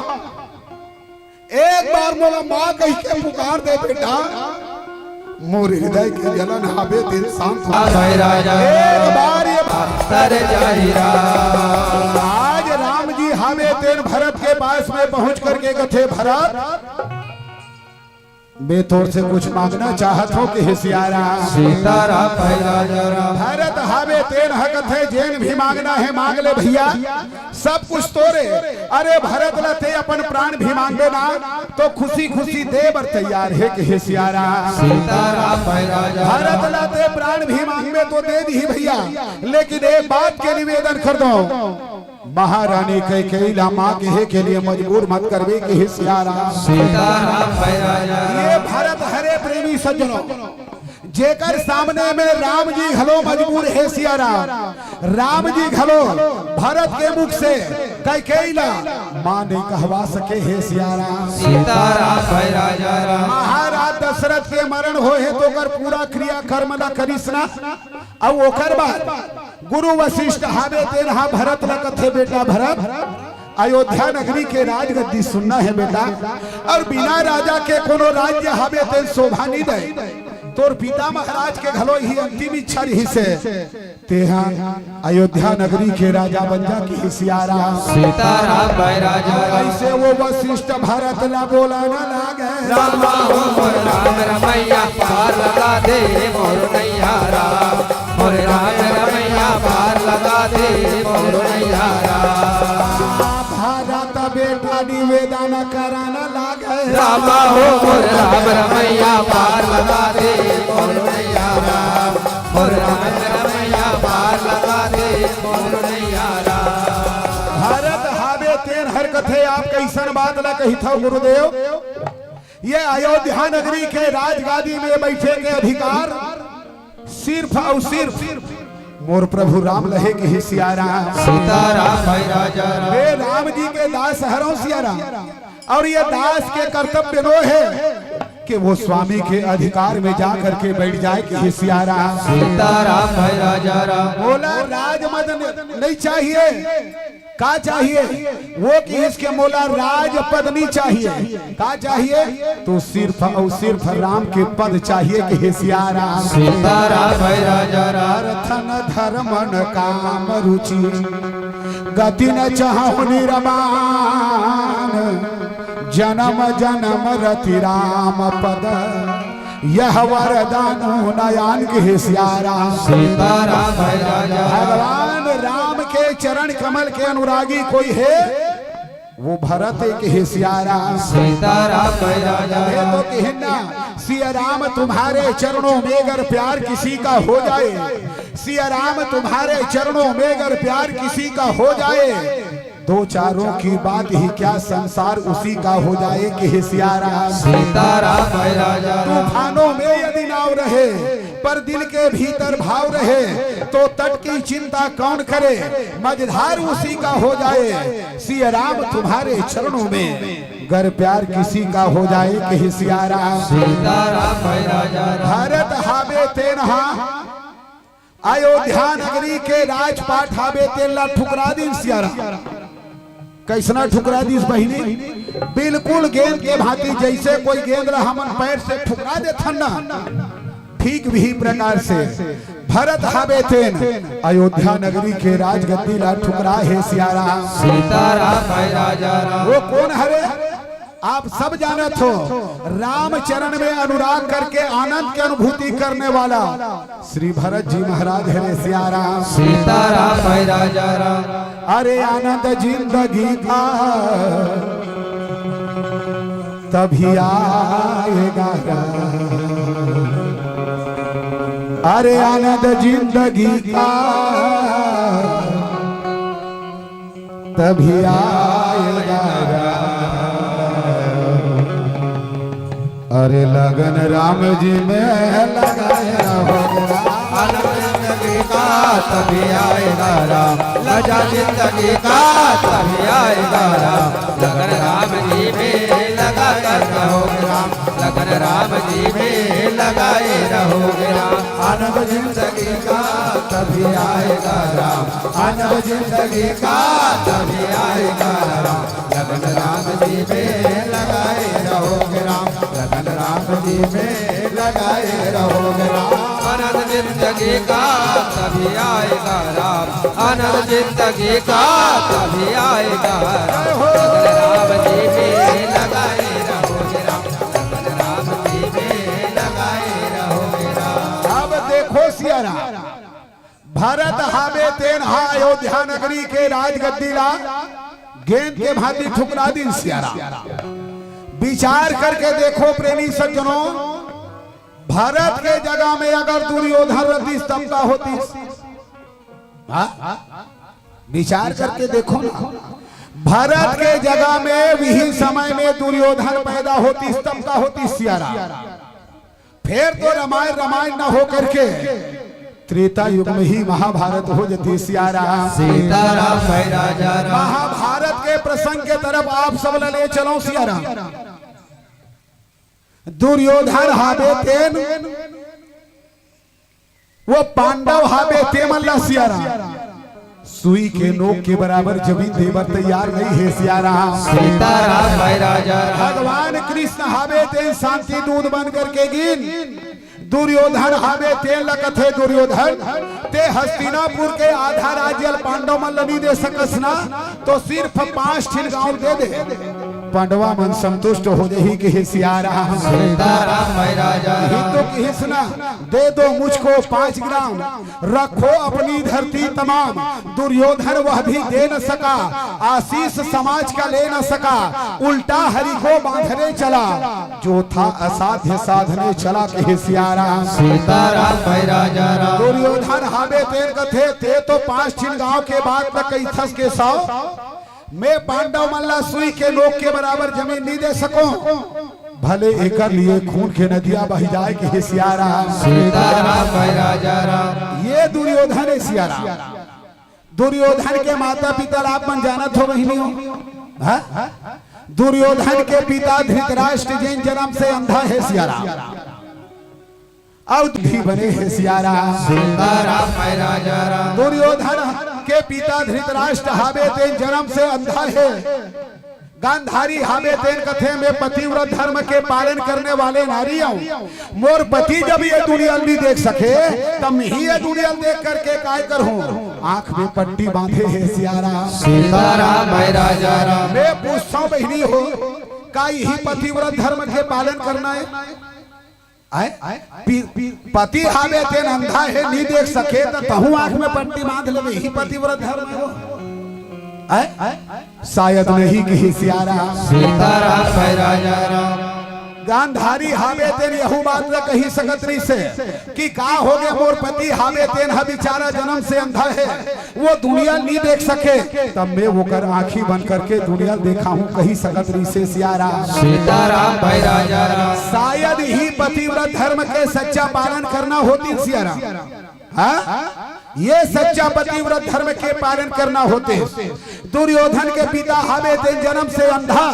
एक बार मोला माँ कहि के पुकार दे बेटा, मोर हृदय के जलन हावे तेन शांत हो। भाई राजा एक बार ये तर जाहिरा। आज राम जी हावे तेन भरत के पास में पहुंच करके कथे, भरत, मैं तोर से कुछ मांगना चाहत हूँ कि हे सियाराम। सीताराम भाई राजा राम। भरत हावे तेन ह कथे, जेन भी मांगना हे मांग ले भैया, सब कुछ तोरे। अरे भरत ला ते अपन प्राण भी मांगबे ना तो खुशी खुशी दे बर तैयार हे कि हे सियाराम। सीताराम भाई राजा भरत ला ते प्राण भी मांगबे तो दे दिही भैया, लेकिन एक बात के निवेदन कर दो, महारानी कैकेयी ला माँ कहे के लिए मजबूर मत करबे कि हे सियाराम। सीताराम भाई राजा ये भरत हरे प्रेमी सज्जनों, जेकर सामने में राम जी घलो मजबूर हे सियाराम। राम जी घलो भरत के मुख से कैकेयी ला माँ नहीं कहवा सके हे सियाराम। सीताराम भाई राजा राम। महाराज दशरथ के मरण होहे त ओकर पूरा क्रियाकर्म ला करिस ना। अउ ओकर बाद गुरु वशिष्ठ हावे तेन हा भरत ला कथे, बेटा भरत, अयोध्या नगरी के राजगद्दी सुनना हे बेटा, अउ बिना राजा के कोनो राज्य हावे तेन शोभा नहीं दे। तोर पिता महाराज के घलो ही अंतिम इच्छा रहिसे, तेहा अयोध्या नगरी के राजा बन जा कि हे सियाराम। सीताराम भाई राजा राम। ऐसे वो वशिष्ठ भरत ला बोला ना लागे। रामा हो मोर राम रमैया पार लगा दे मोर नैया राम। मोर राम रमैया पार लगा दे मोर नैया राम। भरत बेटा निवेदन करन लागे। रामा हो मोर राम रमैया पार लगा दे मोर नैया राम। मोर राम रमैया पार लगा दे मोर नैया राम। भरत हावे तेन हर कथे, आप कैसन बात ला कहिथव गुरुदेव? ये अयोध्या नगरी के राजगादी में बैठे के अधिकार सिर्फ अउ सिर्फ मोर प्रभु राम लहे कि हे सियाराम। सीताराम भाई राजा राम। ये राम जी के दास हरव सियाराम। अउ ये दास के कर्तव्य नो हे कि वो स्वामी के अधिकार में जा करके बैठ जाए कि हे सियाराम। सीताराम भाई राजा राम। मोला राजमद नहीं चाहिए। का चाहिए? वो किहिस के मोला राजपद नहीं चाहिए। का चाहिए? तो सिर्फ अउ सिर्फ राम के पद चाहिए कि हे सियाराम। सीताराम भाई राजा राम। अर्थ न धर्म न काम रुचि, गति न चाहु निर्वाण, जन्म जन्म रति राम पद, यह वरदान नयन कि हे सियाराम। सीताराम भाई राजा। भगवान राम के चरण कमल के अनुरागी कोई हे, वो भरत हे कि हे सियाराम। सीताराम भाई राजा। ये तो कहना, सियाराम तुम्हारे चरणों में अगर प्यार किसी का हो जाए, सियाराम तुम्हारे चरणों में अगर प्यार किसी का हो जाए, दो चारों की बात ही क्या, संसार उसी का हो जाए कि हे सियाराम। सीताराम भाई राजा। तूफानों में यदि नाव रहे, पर दिल के भीतर भाव रहे, तो तट की चिंता कौन करे, मझधार उसी का हो जाए। सियाराम तुम्हारे चरणों में, गर प्यार किसी का हो जाए कि हे सियाराम। सीताराम भाई राजा। भरत हावे तेन हा अयोध्या नगरी के राजपाट हावे तेन ला ठुकरा दिन सियाराम। कैसना ठुकरा दिस बहिनी? बिल्कुल गेंद के भांति, जैसे कोई गेंद ला हमन पैर से ठुकरा देथन ना, ठीक वही प्रकार से भरत हावे तेन अयोध्या नगरी के राजगद्दी ला ठुकरा हे सियाराम। सीताराम भाई राजा राम। वो कौन हरे? आप सब जानत हो, रामचरण में अनुराग करके आनंद की अनुभूति करने वाला श्री भरत जी महाराज हरे सियाराम। सीताराम भाई राजा राम। अरे आनंद जिंदगी का तभी आएगा राम। अरे आनंद जिंदगी का तभी आएगा राम। अरे लगन राम जी में लगाए रहो राम। जिंदगी का तभी आएगा राम, मजा जिंदगी का तभी आएगा राम। लगन राम जी में लगा कर रहोगे राम, लगन राम जी में लगाए रहोगे राम। आनंद जिंदगी का तभी आएगा राम, आनंद जिंदगी का तभी आएगा राम। लगन राम जी में लगाए रहोगे राम, लगन राम जी में लगाए रहोगे राम। आनंद जिंदगी का तभी आएगा राम, आनंद जिंदगी का तभी आएगा राम। लगन राम जी में लगाए रहोगे राम, लगन राम जी में लगाए रहोगे राम। अब देखो सिया राम, भरत हाबे तेन हा अयोध्या नगरी के राजगद्दी ला गेंद के भांति ठुकरा दिन सिया राम। विचार करके देखो प्रेमी सज्जनों, भरत के जगह में अगर दुर्योधन रहतीस तब का होतीस? हाँ? विचार करके देखो ना, भरत के जगह में वही समय में दुर्योधन पैदा होतीस तब का होतीस सिया राम? फिर तो रामायण रामायण न हो करके त्रेता युग में ही महाभारत हो जाती सिया राम। सीताराम भाई राजा राम। महाभारत के प्रसंग के तरफ आप सब ला ले चलो सिया राम। दुर्योधन हाबे तेन, वो पांडव हाबे ते मन ला सिया राम सुई के नोक के बराबर जमीन दे बर तैयार नहीं है सिया राम। सीताराम भाई राजा राम। भगवान कृष्ण हाबे तेन शांति दूत बन करके गिन, दुर्योधन हाबे तेन ला कथे दुर्योधन, ते हस्तिनापुर के आधा राज्य ल पांडव मन ल नहीं दे सकस ना, तो सिर्फ पांच ठिन गांव दे दे, पांडवा मन संतुष्ट हो जाही, कहे सिया राम। सीताराम भाई राजा राम। हिंदू की हिंसना, दे दो मुझको पांच ग्राम, रखो अपनी धरती तमाम। दुर्योधन वह भी दे न सका, आशीष समाज का ले न सका, उल्टा हरि को बांधने चला। जो था असाध्य साधने चला, कहे सिया राम। सीताराम भाई राजा राम। दुर्योधन हाबे तेन कथे, ते तो पांच ठिन गांव के बात ल कहिथस के सौ, मैं पांडव मन ला सुई के नोक के बराबर जमीन नहीं दे सको, भले एकर लिए खून के नदिया बह जाए, कहे सिया राम। सीताराम भाई राजा राम। ये दुर्योधन है सिया राम। दुर्योधन के माता पिता ला आप मन जानत हो बहिनी हो? हाँ? दुर्योधन के पिता धृतराष्ट्र जेन जन्म से अंधा है सिया राम। अउ भी बने है सिया राम। सीताराम भाई राजा राम। दुर्योधन के पिता धृतराष्ट्र हाबे तेन जन्म से अंधा है। गांधारी हाबे तेन कथे, मैं पतिव्रत धर्म के पालन करने वाले नारी हूँ। मोर पति जब ये दुनिया ल नहीं देख सके, तब मैं ही ये दुनिया ल देख करके काय करहूँ? आंख में पट्टी बांधे है सिया राम। सीताराम भाई राजा राम। मैं पूछता हूँ बहिनी हो, का यही पतिव्रत धर्म के पालन करना है? आय? पि-, पि-, पति हाबे तेन अंधा है, नहीं देख सके, तो तहूँ आंख में पट्टी बांध लेबे, यही पतिव्रत धर्म है वो। आय? शायद नहीं, कहे सिया राम। सीताराम भाई राजा राम। गांधारी हाबे तेन यहू बात ल कही सकत रहिसे कि का हो गे, मोर पति हाबे तेन ह बेचारा जन्म से अंधा है, वो दुनिया नहीं देख सके, तब मैं ओकर आंखी बंद करके दुनिया देखाहूं, कही सकत रहिसे सिया राम। सीताराम भाई राजा राम। शायद ही पतिव्रत धर्म के सच्चा पालन करना होतिस सिया राम। हाँ? ये सच्चा पतिव्रत धर्म के पालन करना होतिस। दुर्योधन के पिता हाबे तेन जन्म से अंधा,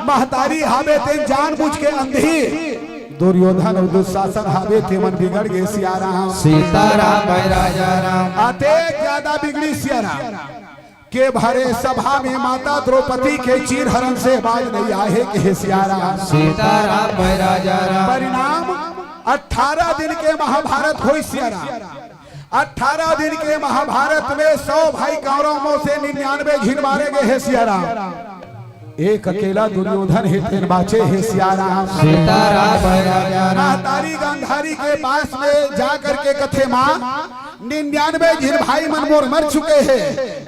महतारी हाबे तेन जानबूझ के अंधी। दुर्योधन अउ दुशासन हाबे तेमन बिगड़ गे सिया राम। सीताराम भाई राजा राम। अतेक ज्यादा बिगड़ी सिया राम के भरे सभा में माता द्रौपदी के चीरहरण से आवाज नहीं आए, कहे सिया राम। सीताराम भाई राजा राम। परिणाम, अठारह दिन के महाभारत होइस सिया राम। अठारह दिन के महाभारत में सौ भाई कौरव में से निन्यानवे झिन मारे गे हे सिया राम। एक अकेला दुर्योधन हे, तेन बाचे हे सिया राम। सीताराम भाई राजा राम। महतारी गांधारी के पास में जा करके कथे, माँ, निन्यानवे झिन भाई मन मोर मर चुके हे,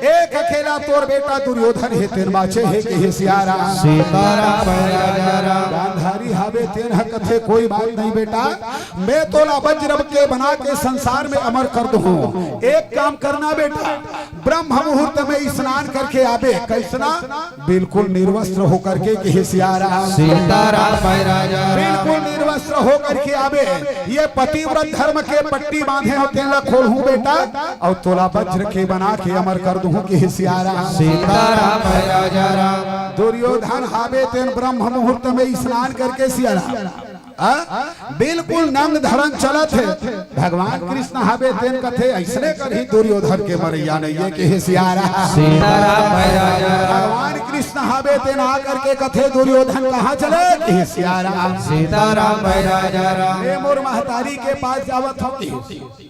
एक अकेला तोर बेटा दुर्योधन हे, तेन बाचे हे, कहे सियाराम। सीताराम भई राजा राम। गांधारी हावे, तेन ह कथे, कोई बात नहीं बेटा, मैं तोला वज्र के बना के संसार में अमर कर दूं। एक काम करना बेटा, ब्रह्म मुहूर्त में स्नान करके आबे। कैसना? बिल्कुल निर्वस्त्र होकर के, कहे सियाराम। सीताराम भई राजा राम। बिल्कुल निर्वस्त्र होकर के आबे। ये पतिव्रत धर्म के पट्टी बांधे हो, तेला खोलहूं बेटा, अउ तोला वज्र के बना के अमर कर दूं, कहे सियाराम। सीताराम भई राजा राम। दुर्योधन हावे, तेन ब्रह्म मुहूर्त में स्नान करके सियाराम। आ? बिल्कुल नंग धड़ंग चलत हे। भगवान कृष्ण हावे, तेन कथे, "अइसने करही दुर्योधन के मरइया नइये," कहे सियाराम। सीताराम भई राजा राम। भगवान कृष्ण हावे, तेन आ करके कथे, "दुर्योधन कहाँ चले?" कहे सियाराम। सीताराम भई राजा राम। ए मोर महतारी के पास जावत हो, कहे।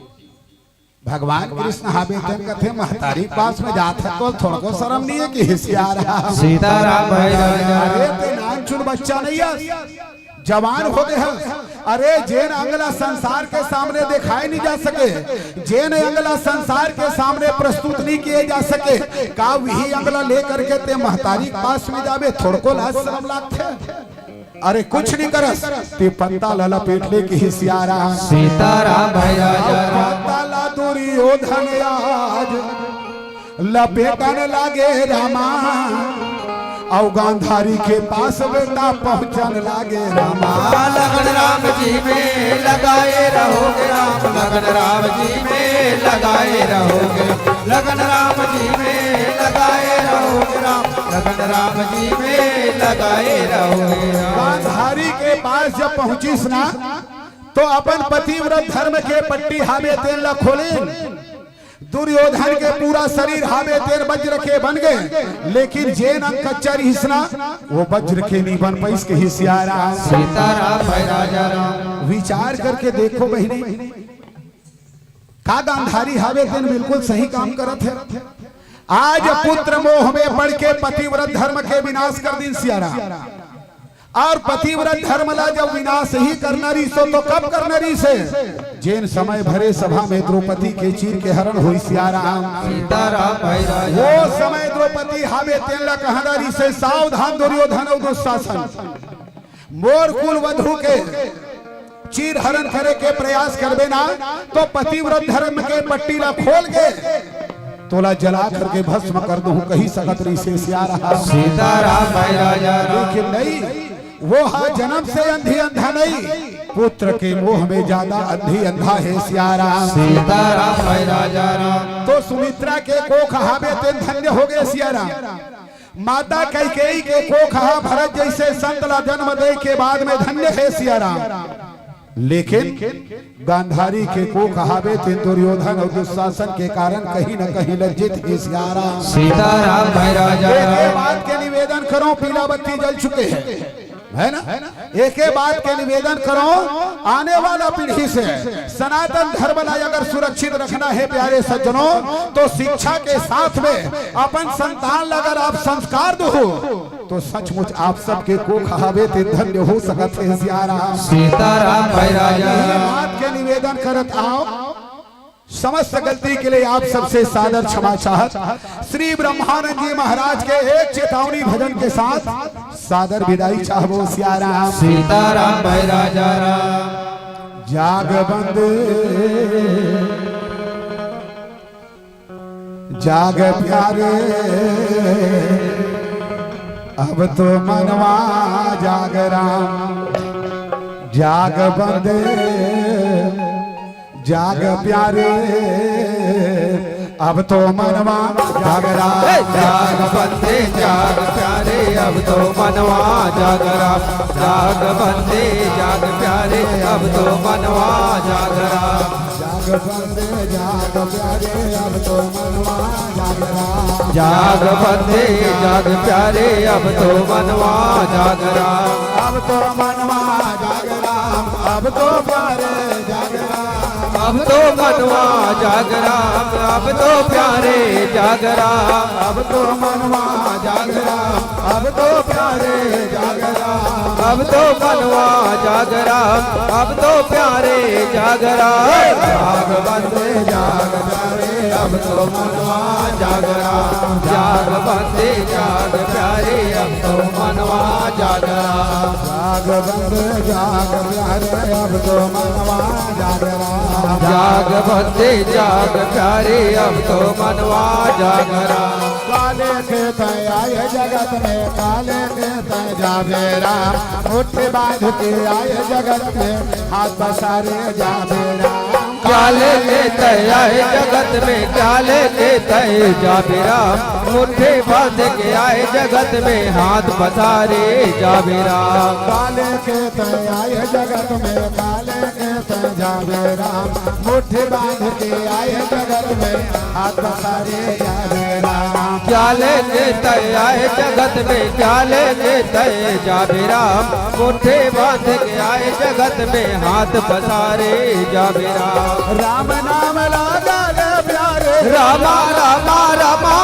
भगवान कृष्ण हावे, तेन कथे, "महतारी पास में जात हे तो थोड़को शरम नहीं हे?" कहे सियाराम। सीताराम भई राजा। अरे ते नानचुन बच्चा नहीं हे, जवान हो गए हे। अरे जेन अंग ला संसार के सामने दिखाए नहीं जा सके, जेन अंग ला संसार के सामने प्रस्तुत नहीं किए जा सके, का वही अंग ला लेकर के ते महतारी के पास में जाबे, थोड़को लाज शरम लागथे? अरे कुछ नहीं करस, ते पत्ता ला लपेट ले, कहे सियाराम। सीताराम भई राजा राम। पत्ता ला दुर्योधन आज लपेटन लागे रामा, अउ गांधारी के पास बेटा पहुंचन लागे रामा। लगन राम जी में लगाए रहोगे राम, लगन राम जी में लगाए रहोगे, लगन राम जी में लगाए रहोगे राम, लगन राम जी में लगाए रहोगे राम। गांधारी के पास जब पहुंचिस ना, तो अपन पतिव्रत धर्म के पट्टी हावे तेन ला खोलिन। दुर्योधन के पूरा शरीर हावे तेन वज्र के बन गए, लेकिन जेन अंग कच्चा रिहिस ना, वो वज्र के नहीं बन पाइस, कहे सियाराम। सीताराम भई राजा राम। विचार करके देखो बहिनी, का गांधारी हावे तेन बिल्कुल सही काम करत हे। आज पुत्र मोह में पड़ के पतिव्रत धर्म के विनाश कर दिन सियाराम। अउ पतिव्रत धर्म ला जब विनाश ही करना रिहिस तो कब करना रिहिस? जेन समय भरे सभा में द्रौपदी के चीर के हरण होइस सियाराम। सीताराम भई राजा। वो समय द्रौपदी हावे तेन ला कहना रिहिस, सावधान दुर्योधन अउ दुशासन, मोर कुल वधु के चीर हरण करे के प्रयास करबे ना, तो पतिव्रत धर्म के पट्टी ला खोल के तोला जला करके भस्म कर दूं, कहि सकत रिहिस सियाराम। सीताराम भई राजा राम। लेकिन नहीं, वो हा जन्म से अंधी अंधा नहीं, पुत्र के मोह में ज्यादा अंधी अंधा हे सियाराम। सीताराम भई राजा राम। तो सुमित्रा के कोख हावे तेन धन्य हो गए सियाराम। माता कैकेयी के कोख हा भरत जैसे संत ला जन्म दे के बाद में धन्य हे सियाराम। लेकिन गांधारी के कोख हावे तेन दुर्योधन अउ दुशासन के कारण कहीं न कहीं लज्जित हे सियाराम। सीताराम भई राजा। एक, एक बात के निवेदन करो, पीला बत्ती जल चुके हे, है ना? एक, एक बात के निवेदन करो, आने वाला पीढ़ी से सनातन धर्म ला अगर सुरक्षित रखना हे प्यारे सज्जनों, तो शिक्षा के साथ में अपन संतान ला अगर आप संस्कार दो, तो सचमुच आप सबके कोख हावे ते धन्य हो सकत हे सियाराम। सीताराम भई राजा। ये बात के निवेदन करत आओ, समस्त गलती के लिए आप सबसे सादर क्षमा चाहत श्री ब्रह्मानंद जी महाराज के एक चेतावनी भजन के साथ सादर विदाई चाहबो सियाराम। सीताराम भई राजा राम। जाग बंद जाग प्यारे, अब तो मनवा जाग राम। जाग बंदे, जाग प्यारे, अब तो मनवा जाग राम। जाग बंदे, जाग प्यारे, अब तो मनवा जाग राम। जाग बंदे, जाग प्यारे, अब तो मनवा जाग राम। जाग बंदे जाग प्यारे, अब तो मनवा जाग राम। जाग बंदे जाग प्यारे, अब तो मनवा जाग राम। अब तो मनवा जाग राम, अब तो प्यारे जाग राम। अब तो मनवा जाग राम, अब तो प्यारे जाग राम। अब तो मनवा जाग राम, अब तो प्यारे जाग राम। अब तो मनवा जागरा, अब तो प्यारे जागरा। जाग बंदे जाग प्यारे, अब तो मनवा जागरा। जाग बंदे जाग प्यारे, अब तो मनवा जागरा। जाग बंदे जाग प्यारे, अब तो मनवा जागरा। जाग बंदे जाग प्यारे, अब तो मनवा जागरा। काले के तय आए जगत में, काले के तय जाबे राम। मुट्ठी बांध के आए जगत में, हाथ पसारे जाबे राम। काले के तय आए जगत में, काले के तय जाबे राम। मुट्ठी बांध के आए जगत में, हाथ पसारे जाबे राम। काले के तय आए जगत में, काले के तय जाबे राम। मुट्ठी बांध के आए जगत में, हाथ पसारे जाबे राम। काले के तय आए जगत में, काले के तय जाबे राम। मुट्ठी बांध के आए जगत में, हाथ पसारे जाबे राम। राम नाम लागा ले प्यारे। रामा, रामा, रामा।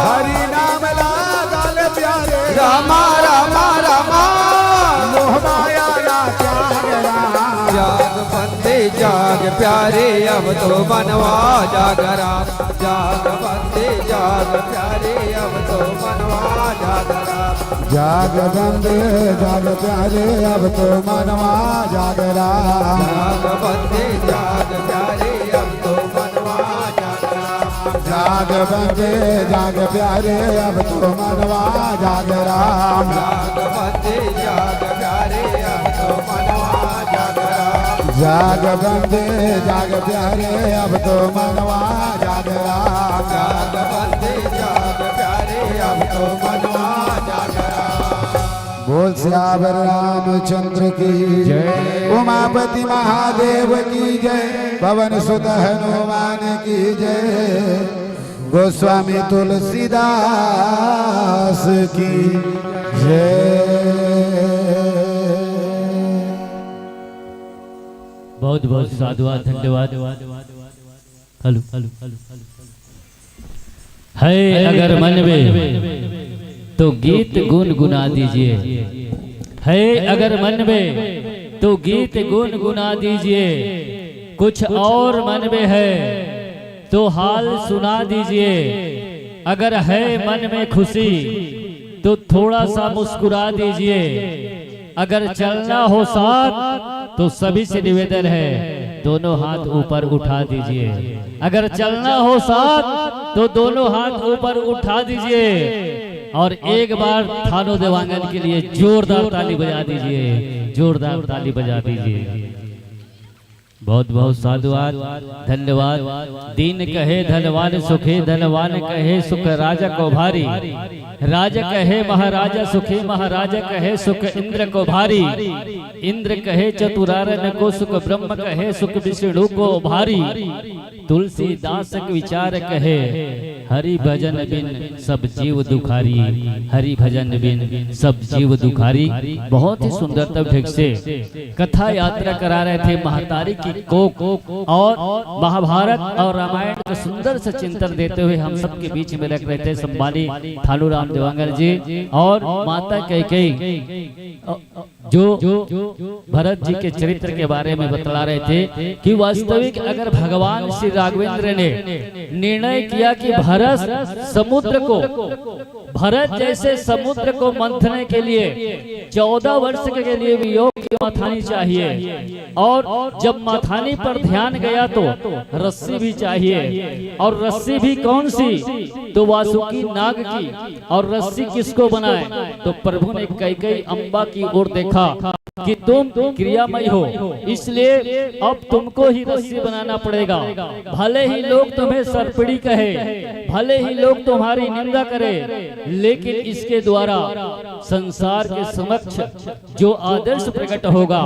हरि नाम लागा ले प्यारे। रामा, रामा, रामा। मोह माया ना त्याग राम। जाग बंदे जाग प्यारे, अब तो मनवा जागरा। जाग बंदे जाग प्यारे, अब तो मनवा जागरा। जाग बंदे जाग प्यारे, अब तो मनवा जागरा। जाग बंदे जाग प्यारे, अब तो मनवा जागरा। जाग बंदे जाग प्यारे, अब तो मनवा जागरा। जाग बंदे जाग प्यारे, अब तो मनवा जागरा। जाग बंदे जाग प्यारे, अब तो मनवा जागरा। जाग बंदे जाग प्यारे, अब तो मनवा जागरा। बोल सियावर रामचंद्र की जय। उमापति महादेव की जय। पवन सुत हनुमान की जय। गोस्वामी तुलसीदास की जय। बहुत बहुत साधुवाद, धन्यवाद। हेलो। है अगर मन में तो गीत गुनगुना दीजिए। है अगर मन में तो गीत गुनगुना दीजिए। कुछ और मन में है तो हाल सुना दीजिए। अगर है मन में खुशी तो थोड़ा सा मुस्कुरा दीजिए। अगर चलना हो साथ तो सभी से निवेदन है, दोनों हाथ ऊपर उठा दीजिए। अगर चलना हो साथ तो दोनों हाथ ऊपर उठा दीजिए। और एक बार थानू देवांगन के लिए जोरदार ताली बजा दीजिए, जोरदार ताली बजा दीजिए। बहुत बहुत साधुवाद, धन्यवाद। दीन कहे धनवान सुखी, धनवान कहे सुख राजा को भारी। राजा कहे महाराजा सुखी, महाराजा कहे सुख इंद्र को भारी। इंद्र कहे चतुरानन को सुख, ब्रह्म कहे सुख विष्णु को भारी। तुलसीदास के विचार कहे, हरि भजन बिन सब जीव दुखारी। हरि भजन बिन सब जीव दुखारी। बहुत ही सुंदर तब ढंग से कथा यात्रा करा रहे थे महतारी की कोख और महाभारत और रामायण का सुंदर से चिंतन देते हुए हम सबके बीच में रख रहे थे सम्मानित थानू राम देवांगन जी और माता कैकेयी, जो भरत जी के चरित्र के बारे में बतला रहे थे कि वास्तविक अगर भगवान श्री राघवेंद्र ने निर्णय किया कि भरत समुद्र को, भरत जैसे समुद्र को मंथने के लिए चौदह वर्ष के लिए भी योग की मथानी चाहिए, और जब मथानी पर ध्यान गया तो रस्सी भी चाहिए, और रस्सी भी कौन सी? तो वासुकी नाग की। और रस्सी किसको बनाए? तो प्रभु ने कैकेयी अम्बा की ओर देखा कि तुम क्रियामय हो, इसलिए अब तुमको ही रस्सी बनाना पड़ेगा। भले ही लोग तुम्हें सर्पिणी कहे, भले ही लोग तुम्हारी निंदा करें, लेकिन इसके द्वारा संसार के समक्ष जो आदर्श प्रकट होगा,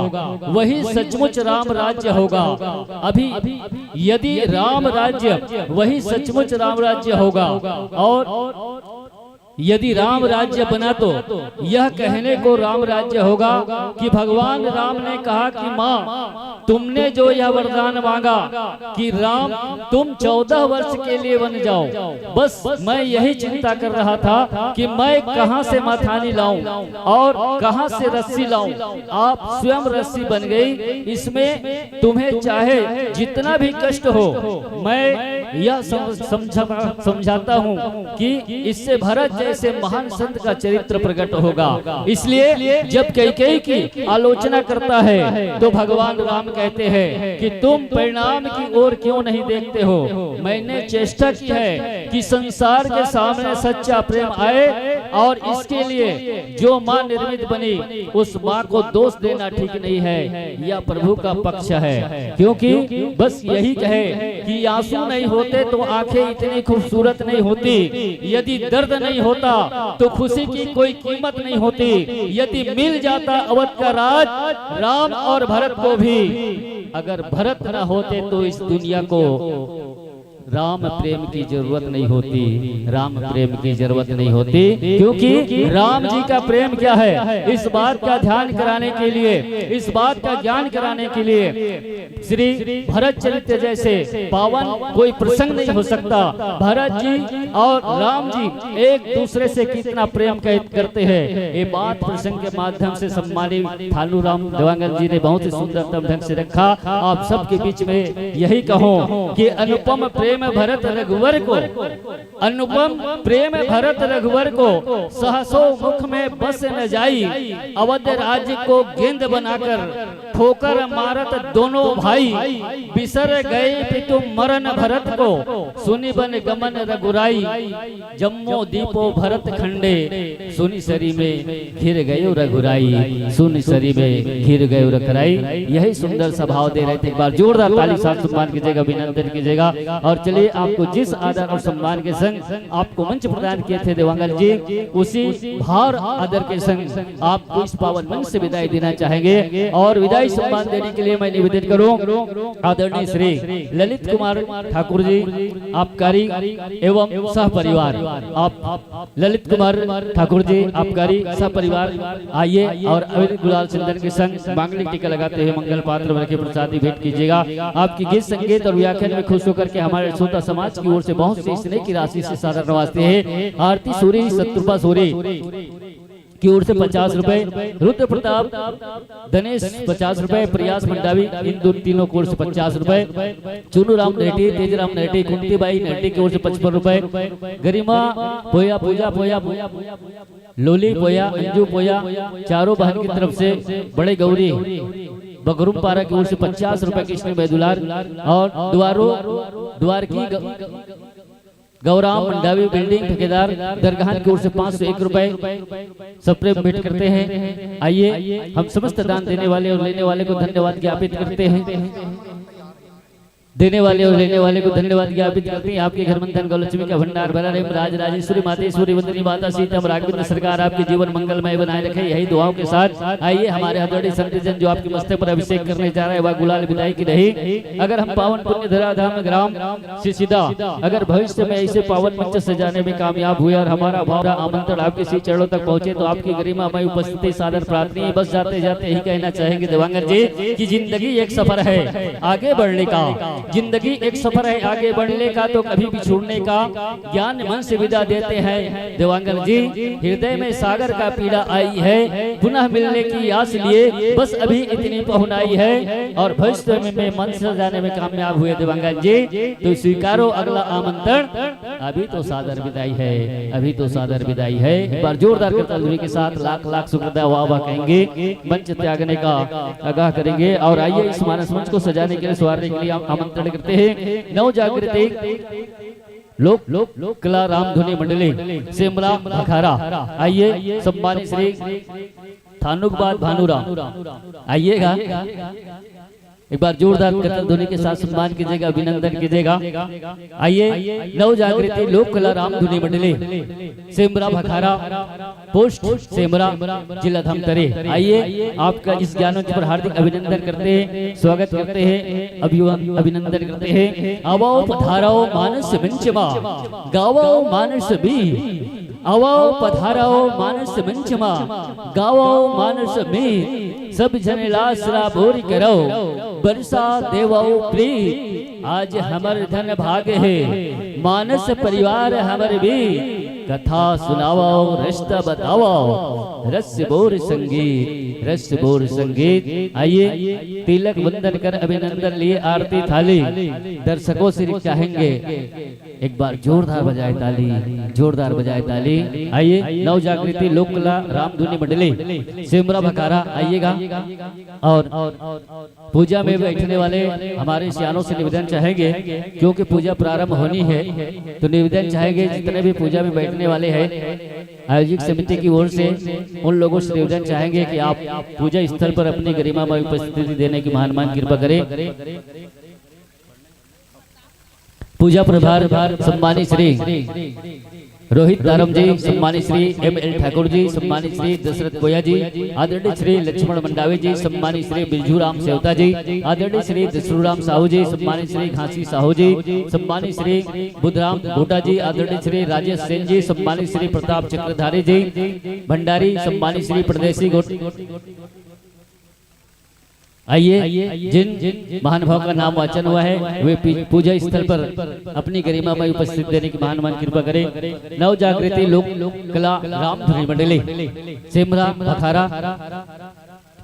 वही सचमुच राम राज्य होगा। अभी यदि राम राज्य, वही सचमुच राम राज्य होगा। और यदि राम राज्य बना तो यह कहने को राम राज्य होगा कि भगवान राम ने कहा कि माँ, तुमने जो यह वरदान मांगा कि राम, तुम चौदह वर्ष के लिए वन जाओ, बस मैं यही चिंता कर रहा था कि मैं कहाँ से मथानी लाऊं और कहाँ से रस्सी लाऊं। आप स्वयं रस्सी बन गई। इसमें तुम्हें चाहे जितना भी कष्ट हो, मैं यह सम-, समझा-, समझाता हूँ कि इससे भरत जैसे महान संत का चरित्र प्रकट होगा। इसलिए जब कैकेयी की आलोचना करता है तो भगवान राम कहते हैं कि तुम परिणाम की ओर क्यों नहीं देखते हो? मैंने चेष्टा की है कि संसार के सामने सच्चा प्रेम आए और इसके लिए जो माँ निर्मित बनी, उस माँ को दोष देना ठीक नहीं है। यह प्रभु का पक्ष है, क्योंकि बस यही कहे कि आंसू नहीं होते तो आंखें इतनी खूबसूरत नहीं होती, यदि दर्द नहीं होता तो खुशी की कोई कीमत नहीं होती। यदि मिल जाता अवध का राज राम और भरत को भी, अगर भरत न होते तो इस दुनिया को राम प्रेम की जरूरत नहीं होती, राम प्रेम की जरूरत नहीं होती, क्योंकि राम जी का प्रेम क्या है, इस बात का ध्यान कराने के लिए, इस बात का ज्ञान कराने के लिए श्री भरत चरित्र जैसे पावन कोई प्रसंग नहीं हो सकता। भरत जी और राम जी एक दूसरे से कितना प्रेम कर-, करते हैं, ये बात प्रसंग के माध्यम से सम्मानित थानू राम देवांगन जी ने बहुत ही सुंदरतम ढंग से रखा। आप सबके बीच में यही कहूँ कि अनुपम प्रेम भरत रघुवर को, अनुपम प्रेम भरत रघुवर को, सहसो मुख में बस न जाई, अवध राज्य को गेंद बनाकर ठोकर मारत दोनों भाई, बिसर गए पितु मरन भरत को, सुनि बन गमन रघुराई। जम्मो दीपो भरत खंडे, सुनि सरी में घिर गयो रघुराई, सुनि सरी में घिर गयो रघुराई। यही सुंदर सा भाव दे रहे थे। एक बार जोरदार ताली साथ सम्मान कीजिएगा, अभिनंदन कीजिएगा। और चलिए, आपको जिस आदर और सम्मान के संग आपको मंच प्रदान किए थे देवांगन जी, उसी भार आदर के संग आपको इस पावन मंच से विदाई देना चाहेंगे। और विदाई सम्मान देने के लिए मैं निवेदन करूं आदरणीय श्री ललित कुमार ठाकुर जी, आबकारी एवं सह परिवार, आप ललित कुमार ठाकुर जी, आबकारी सह परिवार, आइए और अबीर गुलाल चंदन के संग मांगलिक टीका लगाते हुए मंगल पात्र में रखे प्रसादी भेंट कीजिएगा। आपकी गीत संगीत और व्याख्यान में खुश होकर के हमारे श्रोता समाज की ओर से बहुत सी स्नेह की राशि से सादर नवाजते हैं। आरती सूरी, शत्रुपा सूरी की ओर से पचास रुपए, रुद्र प्रताप, धनेश पचास रुपए, प्रयास मंडावी, इन दो तीनों की ओर से पचास रुपए, चुनू राम नेटी, तेज राम नेटी, कुंती बाई नेटी की ओर से पचपन रुपए, गरिमा पोया, पूजा पोया, लोली पोया, अंजू पोया, चारों बहन की तरफ से बड़े गौरी बगरुम पारा की ओर से पचास रुपए की स्नेह दुलार और द्वारो, द्वार की ग-, गौराम मंडावी बिल्डिंग ठेकेदार दरगाह की ओर से पाँच सौ एक रुपए सप्रे भेंट करते हैं। आइए, हम समस्त दान देने वाले और लेने वाले को धन्यवाद ज्ञापित करते हैं। देने वाले और लेने वाले को धन्यवाद ज्ञापित करते हैं। आपके घर में धन गौलक्ष्मी का भंडार भरा रहे। राज राजेश्वरी मातेश्वरी वंदनी माता सीतम राघवेंद्र सरकार आपके जीवन मंगलमय बनाए रखे, यही दुआओं के साथ आइए, हमारे हथौड़ी संत जन जो आपके मस्तक पर अभिषेक करने जा रहे हैं, वह गुलाल विदाई की रही। अगर हम पावन पुण्य धराधाम ग्राम से सीधा अगर भविष्य में ऐसे पावन मंच सजाने में कामयाब हुए और हमारा भावरा आमंत्रण आपके श्री चरणों तक पहुंचे, तो आपकी गरिमा में उपस्थिति सादर प्रार्थना है। बस जाते जाते यही कहना चाहेंगे देवांगन जी कि जिंदगी एक सफर है आगे बढ़ने का, जिंदगी एक सफर है आगे बढ़ने का, तो कभी भी छोड़ने का ज्ञान मन से विदा देते हैं देवांगन जी। हृदय में सागर का पीड़ा आई है, पुनः मिलने की आस लिए बस अभी इतनी पहुनाई है और भविष्य में, में मन सजाने में कामयाब हुए देवांगन जी। तो स्वीकारो अगला आमंत्रण, अभी तो सादर विदाई है, अभी तो सादर विदाई है। एक बार जोरदार करताल ध्वनि के साथ लाख लाख शुक्रिया, वाह वाह कहेंगे। मंच त्यागने का आगाह करेंगे और आइए, इस मानस मंच को सजाने के लिए, संवारने के लिए हम आमंत्रण करते हैं नव जागृति लोक, लोक कला रामधुनी मंडली सेमरा भखारा। आइए, सम्मानित श्री थानुकबाद भानुराम, आइएगा। एक बार जोरदार करताल ध्वनि के साथ सम्मान कीजिएगा, अभिनंदन कीजिएगा। आइए, नव जागृति लोक कला रामधुनी मंडली सेमरा भखारा, पोस्ट सेमरा, जिला धमतरी। आइए, आपका इस ज्ञानोत्सव पर हार्दिक अभिनंदन करते हैं, स्वागत करते हैं, अभिवन-, अभिनंदन करते हैं। आवो पधारो मानस मंच मा, गावो मानस बीज। आवव पधारव मानस मंच मा, गावव मानस में, सब जन लास ला बोर करव, बरसा देवव प्रीत। आज हमर धन भाग हे, मानस परिवार हमर भी, कथा सुनावव, रस्ता बतावव, रस बोर संगीत, रस बोर संगीत। आइए, तिलक वंदन कर अभिनंदन लिए आरती थाली। दर्शकों से चाहेंगे, एक बार जोरदार बजाए ताली, जोरदार बजाए ताली। आइए, नव जागृति लोक कला रामधुनी मंडली सेमरा भखारा आइएगा। और पूजा में बैठने वाले हमारे सियानों से निवेदन चाहेंगे, क्योंकि पूजा प्रारंभ होनी है, तो निवेदन चाहेंगे जितने भी पूजा में बैठने वाले हैं, आयोजक समिति की ओर से उन लोगों से निवेदन चाहेंगे कि आप पूजा स्थल पर अपनी गरिमामय उपस्थिति देने की महान महान कृपा करें। पूजा प्रभार सम्मानित श्री रोहित तारम जी, सम्मानित श्री एम एल ठाकुर जी, सम्मानित श्री दशरथ कोया जी, आदरणीय श्री लक्ष्मण मंडावी जी, सम्मानित श्री बिरजू राम सेवता जी, आदरणीय श्री दसरू राम साहू जी, सम्मानित श्री घासी साहू जी, सम्मानित श्री बुधराम गोटा जी, आदरणीय श्री राजेश सेन जी, सम्मानित श्री प्रताप चक्रधारी जी भंडारी, सम्मानित श्री परदेसी गोट आइए, जिन महानुभाव का नाम वाचन हुआ है, वे पी- पूजा स्थल पर अपनी गरिमामय उपस्थित देने की महान महान कृपा करें। नव जागृति लोक कला रामधुनी मंडली सेमरा भखारा,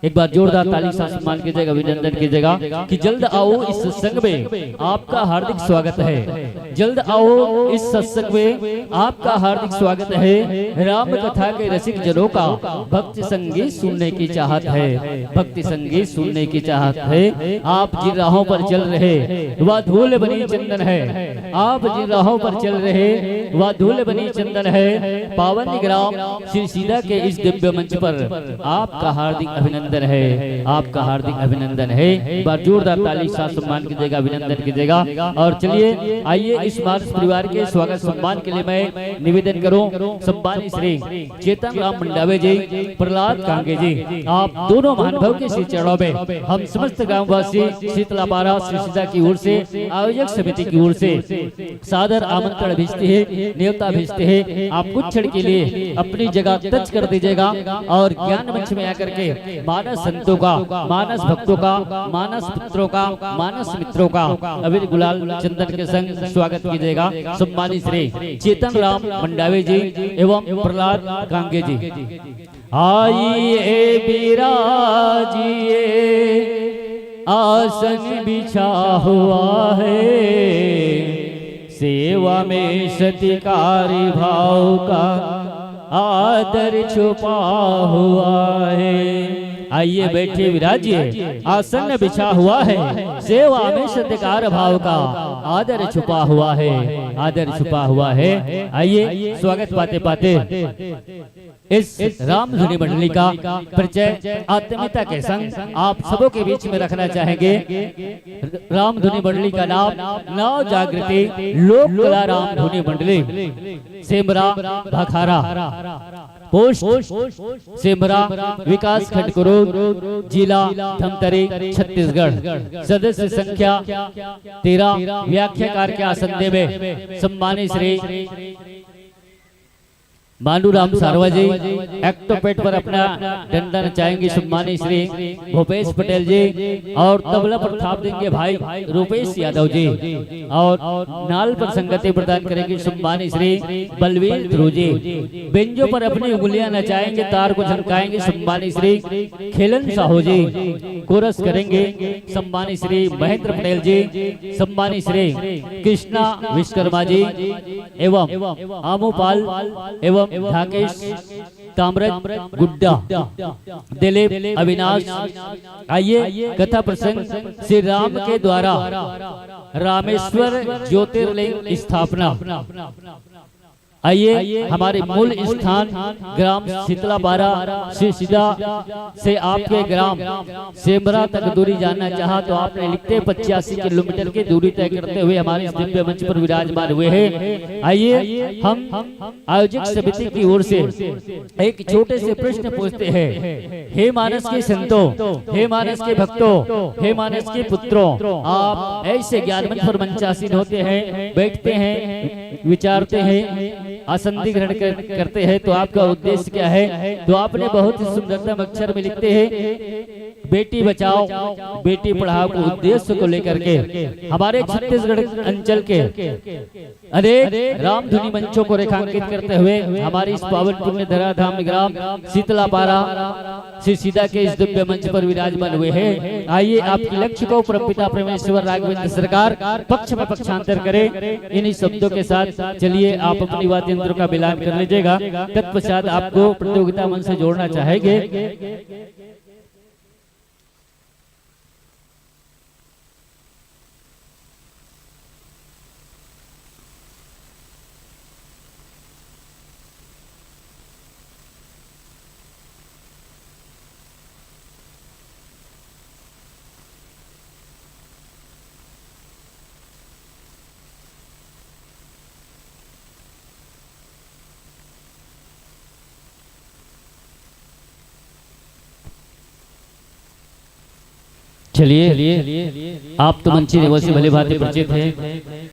एक बार जोरदार ताली से सम्मान कीजिएगा, अभिनंदन कीजिएगा कि जल्द आओ इस सत्संग में, आपका हार्दिक स्वागत है। जल्द आओ इस सत्संग में, आपका हार्दिक स्वागत है। राम कथा के रसिक जनों का भक्ति संगीत सुनने की चाहत है, भक्ति संगीत सुनने की चाहत है। आप जिन राहों पर चल रहे, वह धूल बनी चंदन है। आप जिन राहों पर चल रहे, वह धूल बनी चंदन है। पावन ग्राम श्री सीधा के इस दिव्य मंच पर आपका हार्दिक अभिनंदन है, आपका हार्दिक अभिनंदन है। एक बार जोरदार ताली के साथ सम्मान कीजिएगा, अभिनंदन कीजिएगा। और चलिए, आइए, इस मानस परिवार के स्वागत सम्मान के लिए मैं निवेदन करूं, सम्मानित श्री चेतन राम मंडावे जी, प्रहलाद कांगे जी, आप दोनों महानुभाव के श्री चरणों में हम समस्त ग्रामवासी शीतलापारा श्री सीधा की ओर से, आयोजक समिति की ओर से सादर आमंत्रण भेजते हैं, न्योता भेजते हैं। आप कुछ क्षण के लिए अपनी जगह तच कर दीजिएगा और ज्ञान मंच में आकर के मानस संतों का, मानस भक्तों का, मानस पुत्रों का, मानस मित्रों का अबीर गुलाल चंदन के संग स्वागत कीजिएगा। सम्मानित श्री चेतन राम मंडावी जी एवं प्रहलाद कांगे जी। आइए विराजिए, आसन बिछा हुआ है, सेवा में सत्कार भाव का आदर छुपा हुआ है। आइए बैठिए विराजिए, आसन बिछा हुआ है, सेवा में सत्कार भाव का आदर छुपा हुआ है, आदर छुपा हुआ है। आइए स्वागत पाते पाते इस रामधुनी मंडली का परिचय आत्मीयता के संग आप सबों के बीच में रखना चाहेंगे। रामधुनी मंडली का नाम नव जागृति लोक कला रामधुनी मंडली सेमरा भखारा, पोस्ट सेमरा, विकास खंड कुरूद, जिला धमतरी, छत्तीसगढ़। सदस्य संख्या तेरह। व्याख्याकार के आसन में सम्मानित श्री मांडूराम सारवा जी, एक्टोपेट पर अपना डंडा नचाएंगे सम्मानित श्री भूपेश पटेल जी, और तबला पर थाप देंगे भाई रूपेश यादव जी, और नाल पर संगति प्रदान करेंगे सम्मानित श्री बलवीर ध्रुव जी। बेंजो पर अपनी उंगलियां नचाएंगे, तार को झनकाएंगे सम्मानित श्री खेलन साहू जी। कोरस करेंगे सम्मानित श्री महेंद्र पटेल जी, सम्मानित श्री कृष्णा विश्वकर्मा जी एवं आमोपाल एवं ढाकेश ताम्रज गुड्डा, दिलीप अविनाश। आइए, कथा प्रसंग श्री राम के द्वारा रामेश्वर ज्योतिर्लिंग स्थापना। आइए, हमारे मूल स्थान ग्राम शीतलापारा से सीधा से आपके ग्राम सेमरा तक दूरी जानना चाहा तो आपने लिखते पचासी किलोमीटर की दूरी तय करते हुए हमारे इस दिव्य मंच पर विराजमान हुए हैं। आइए, हम आयोजक समिति की ओर से एक छोटे से प्रश्न पूछते हैं। हे मानस के संतों, हे मानस के भक्तों, हे मानस के पुत्रों, आप ऐसे ज्ञान मंच पर मंचासीन होते हैं, बैठते हैं, विचारते हैं, आसंदी ग्रहण कर, करते हैं तो आपका उद्देश्य क्या है? तो आपने बहुत ही सुंदरतम अक्षर में लिखते हैं, बेटी बचाओ बेटी पढ़ाओ के उद्देश्य को लेकर के हमारे छत्तीसगढ़ अंचल के अनेक रामधुनी मंचों को रेखांकित करते हुए हमारी इस पावन पुण्य धराधाम ग्राम शीतलापारा श्री सीधा के इस दिव्य मंच पर विराजमान हुए हैं। आइए, आपके लक्ष्य को परमपिता परमेश्वर राघवेंद्र सरकार पक्ष में पक्षांतर करें। इन्हीं शब्दों के साथ चलिए, आप अपनी वाद्य यंत्रों का मिलान कर लीजिएगा। तत्पश्चात आपको प्रतियोगिता मंच से जोड़ना चाहेंगे। चलिए, आप तो मंची देवों से भली भांति परिचित हैं।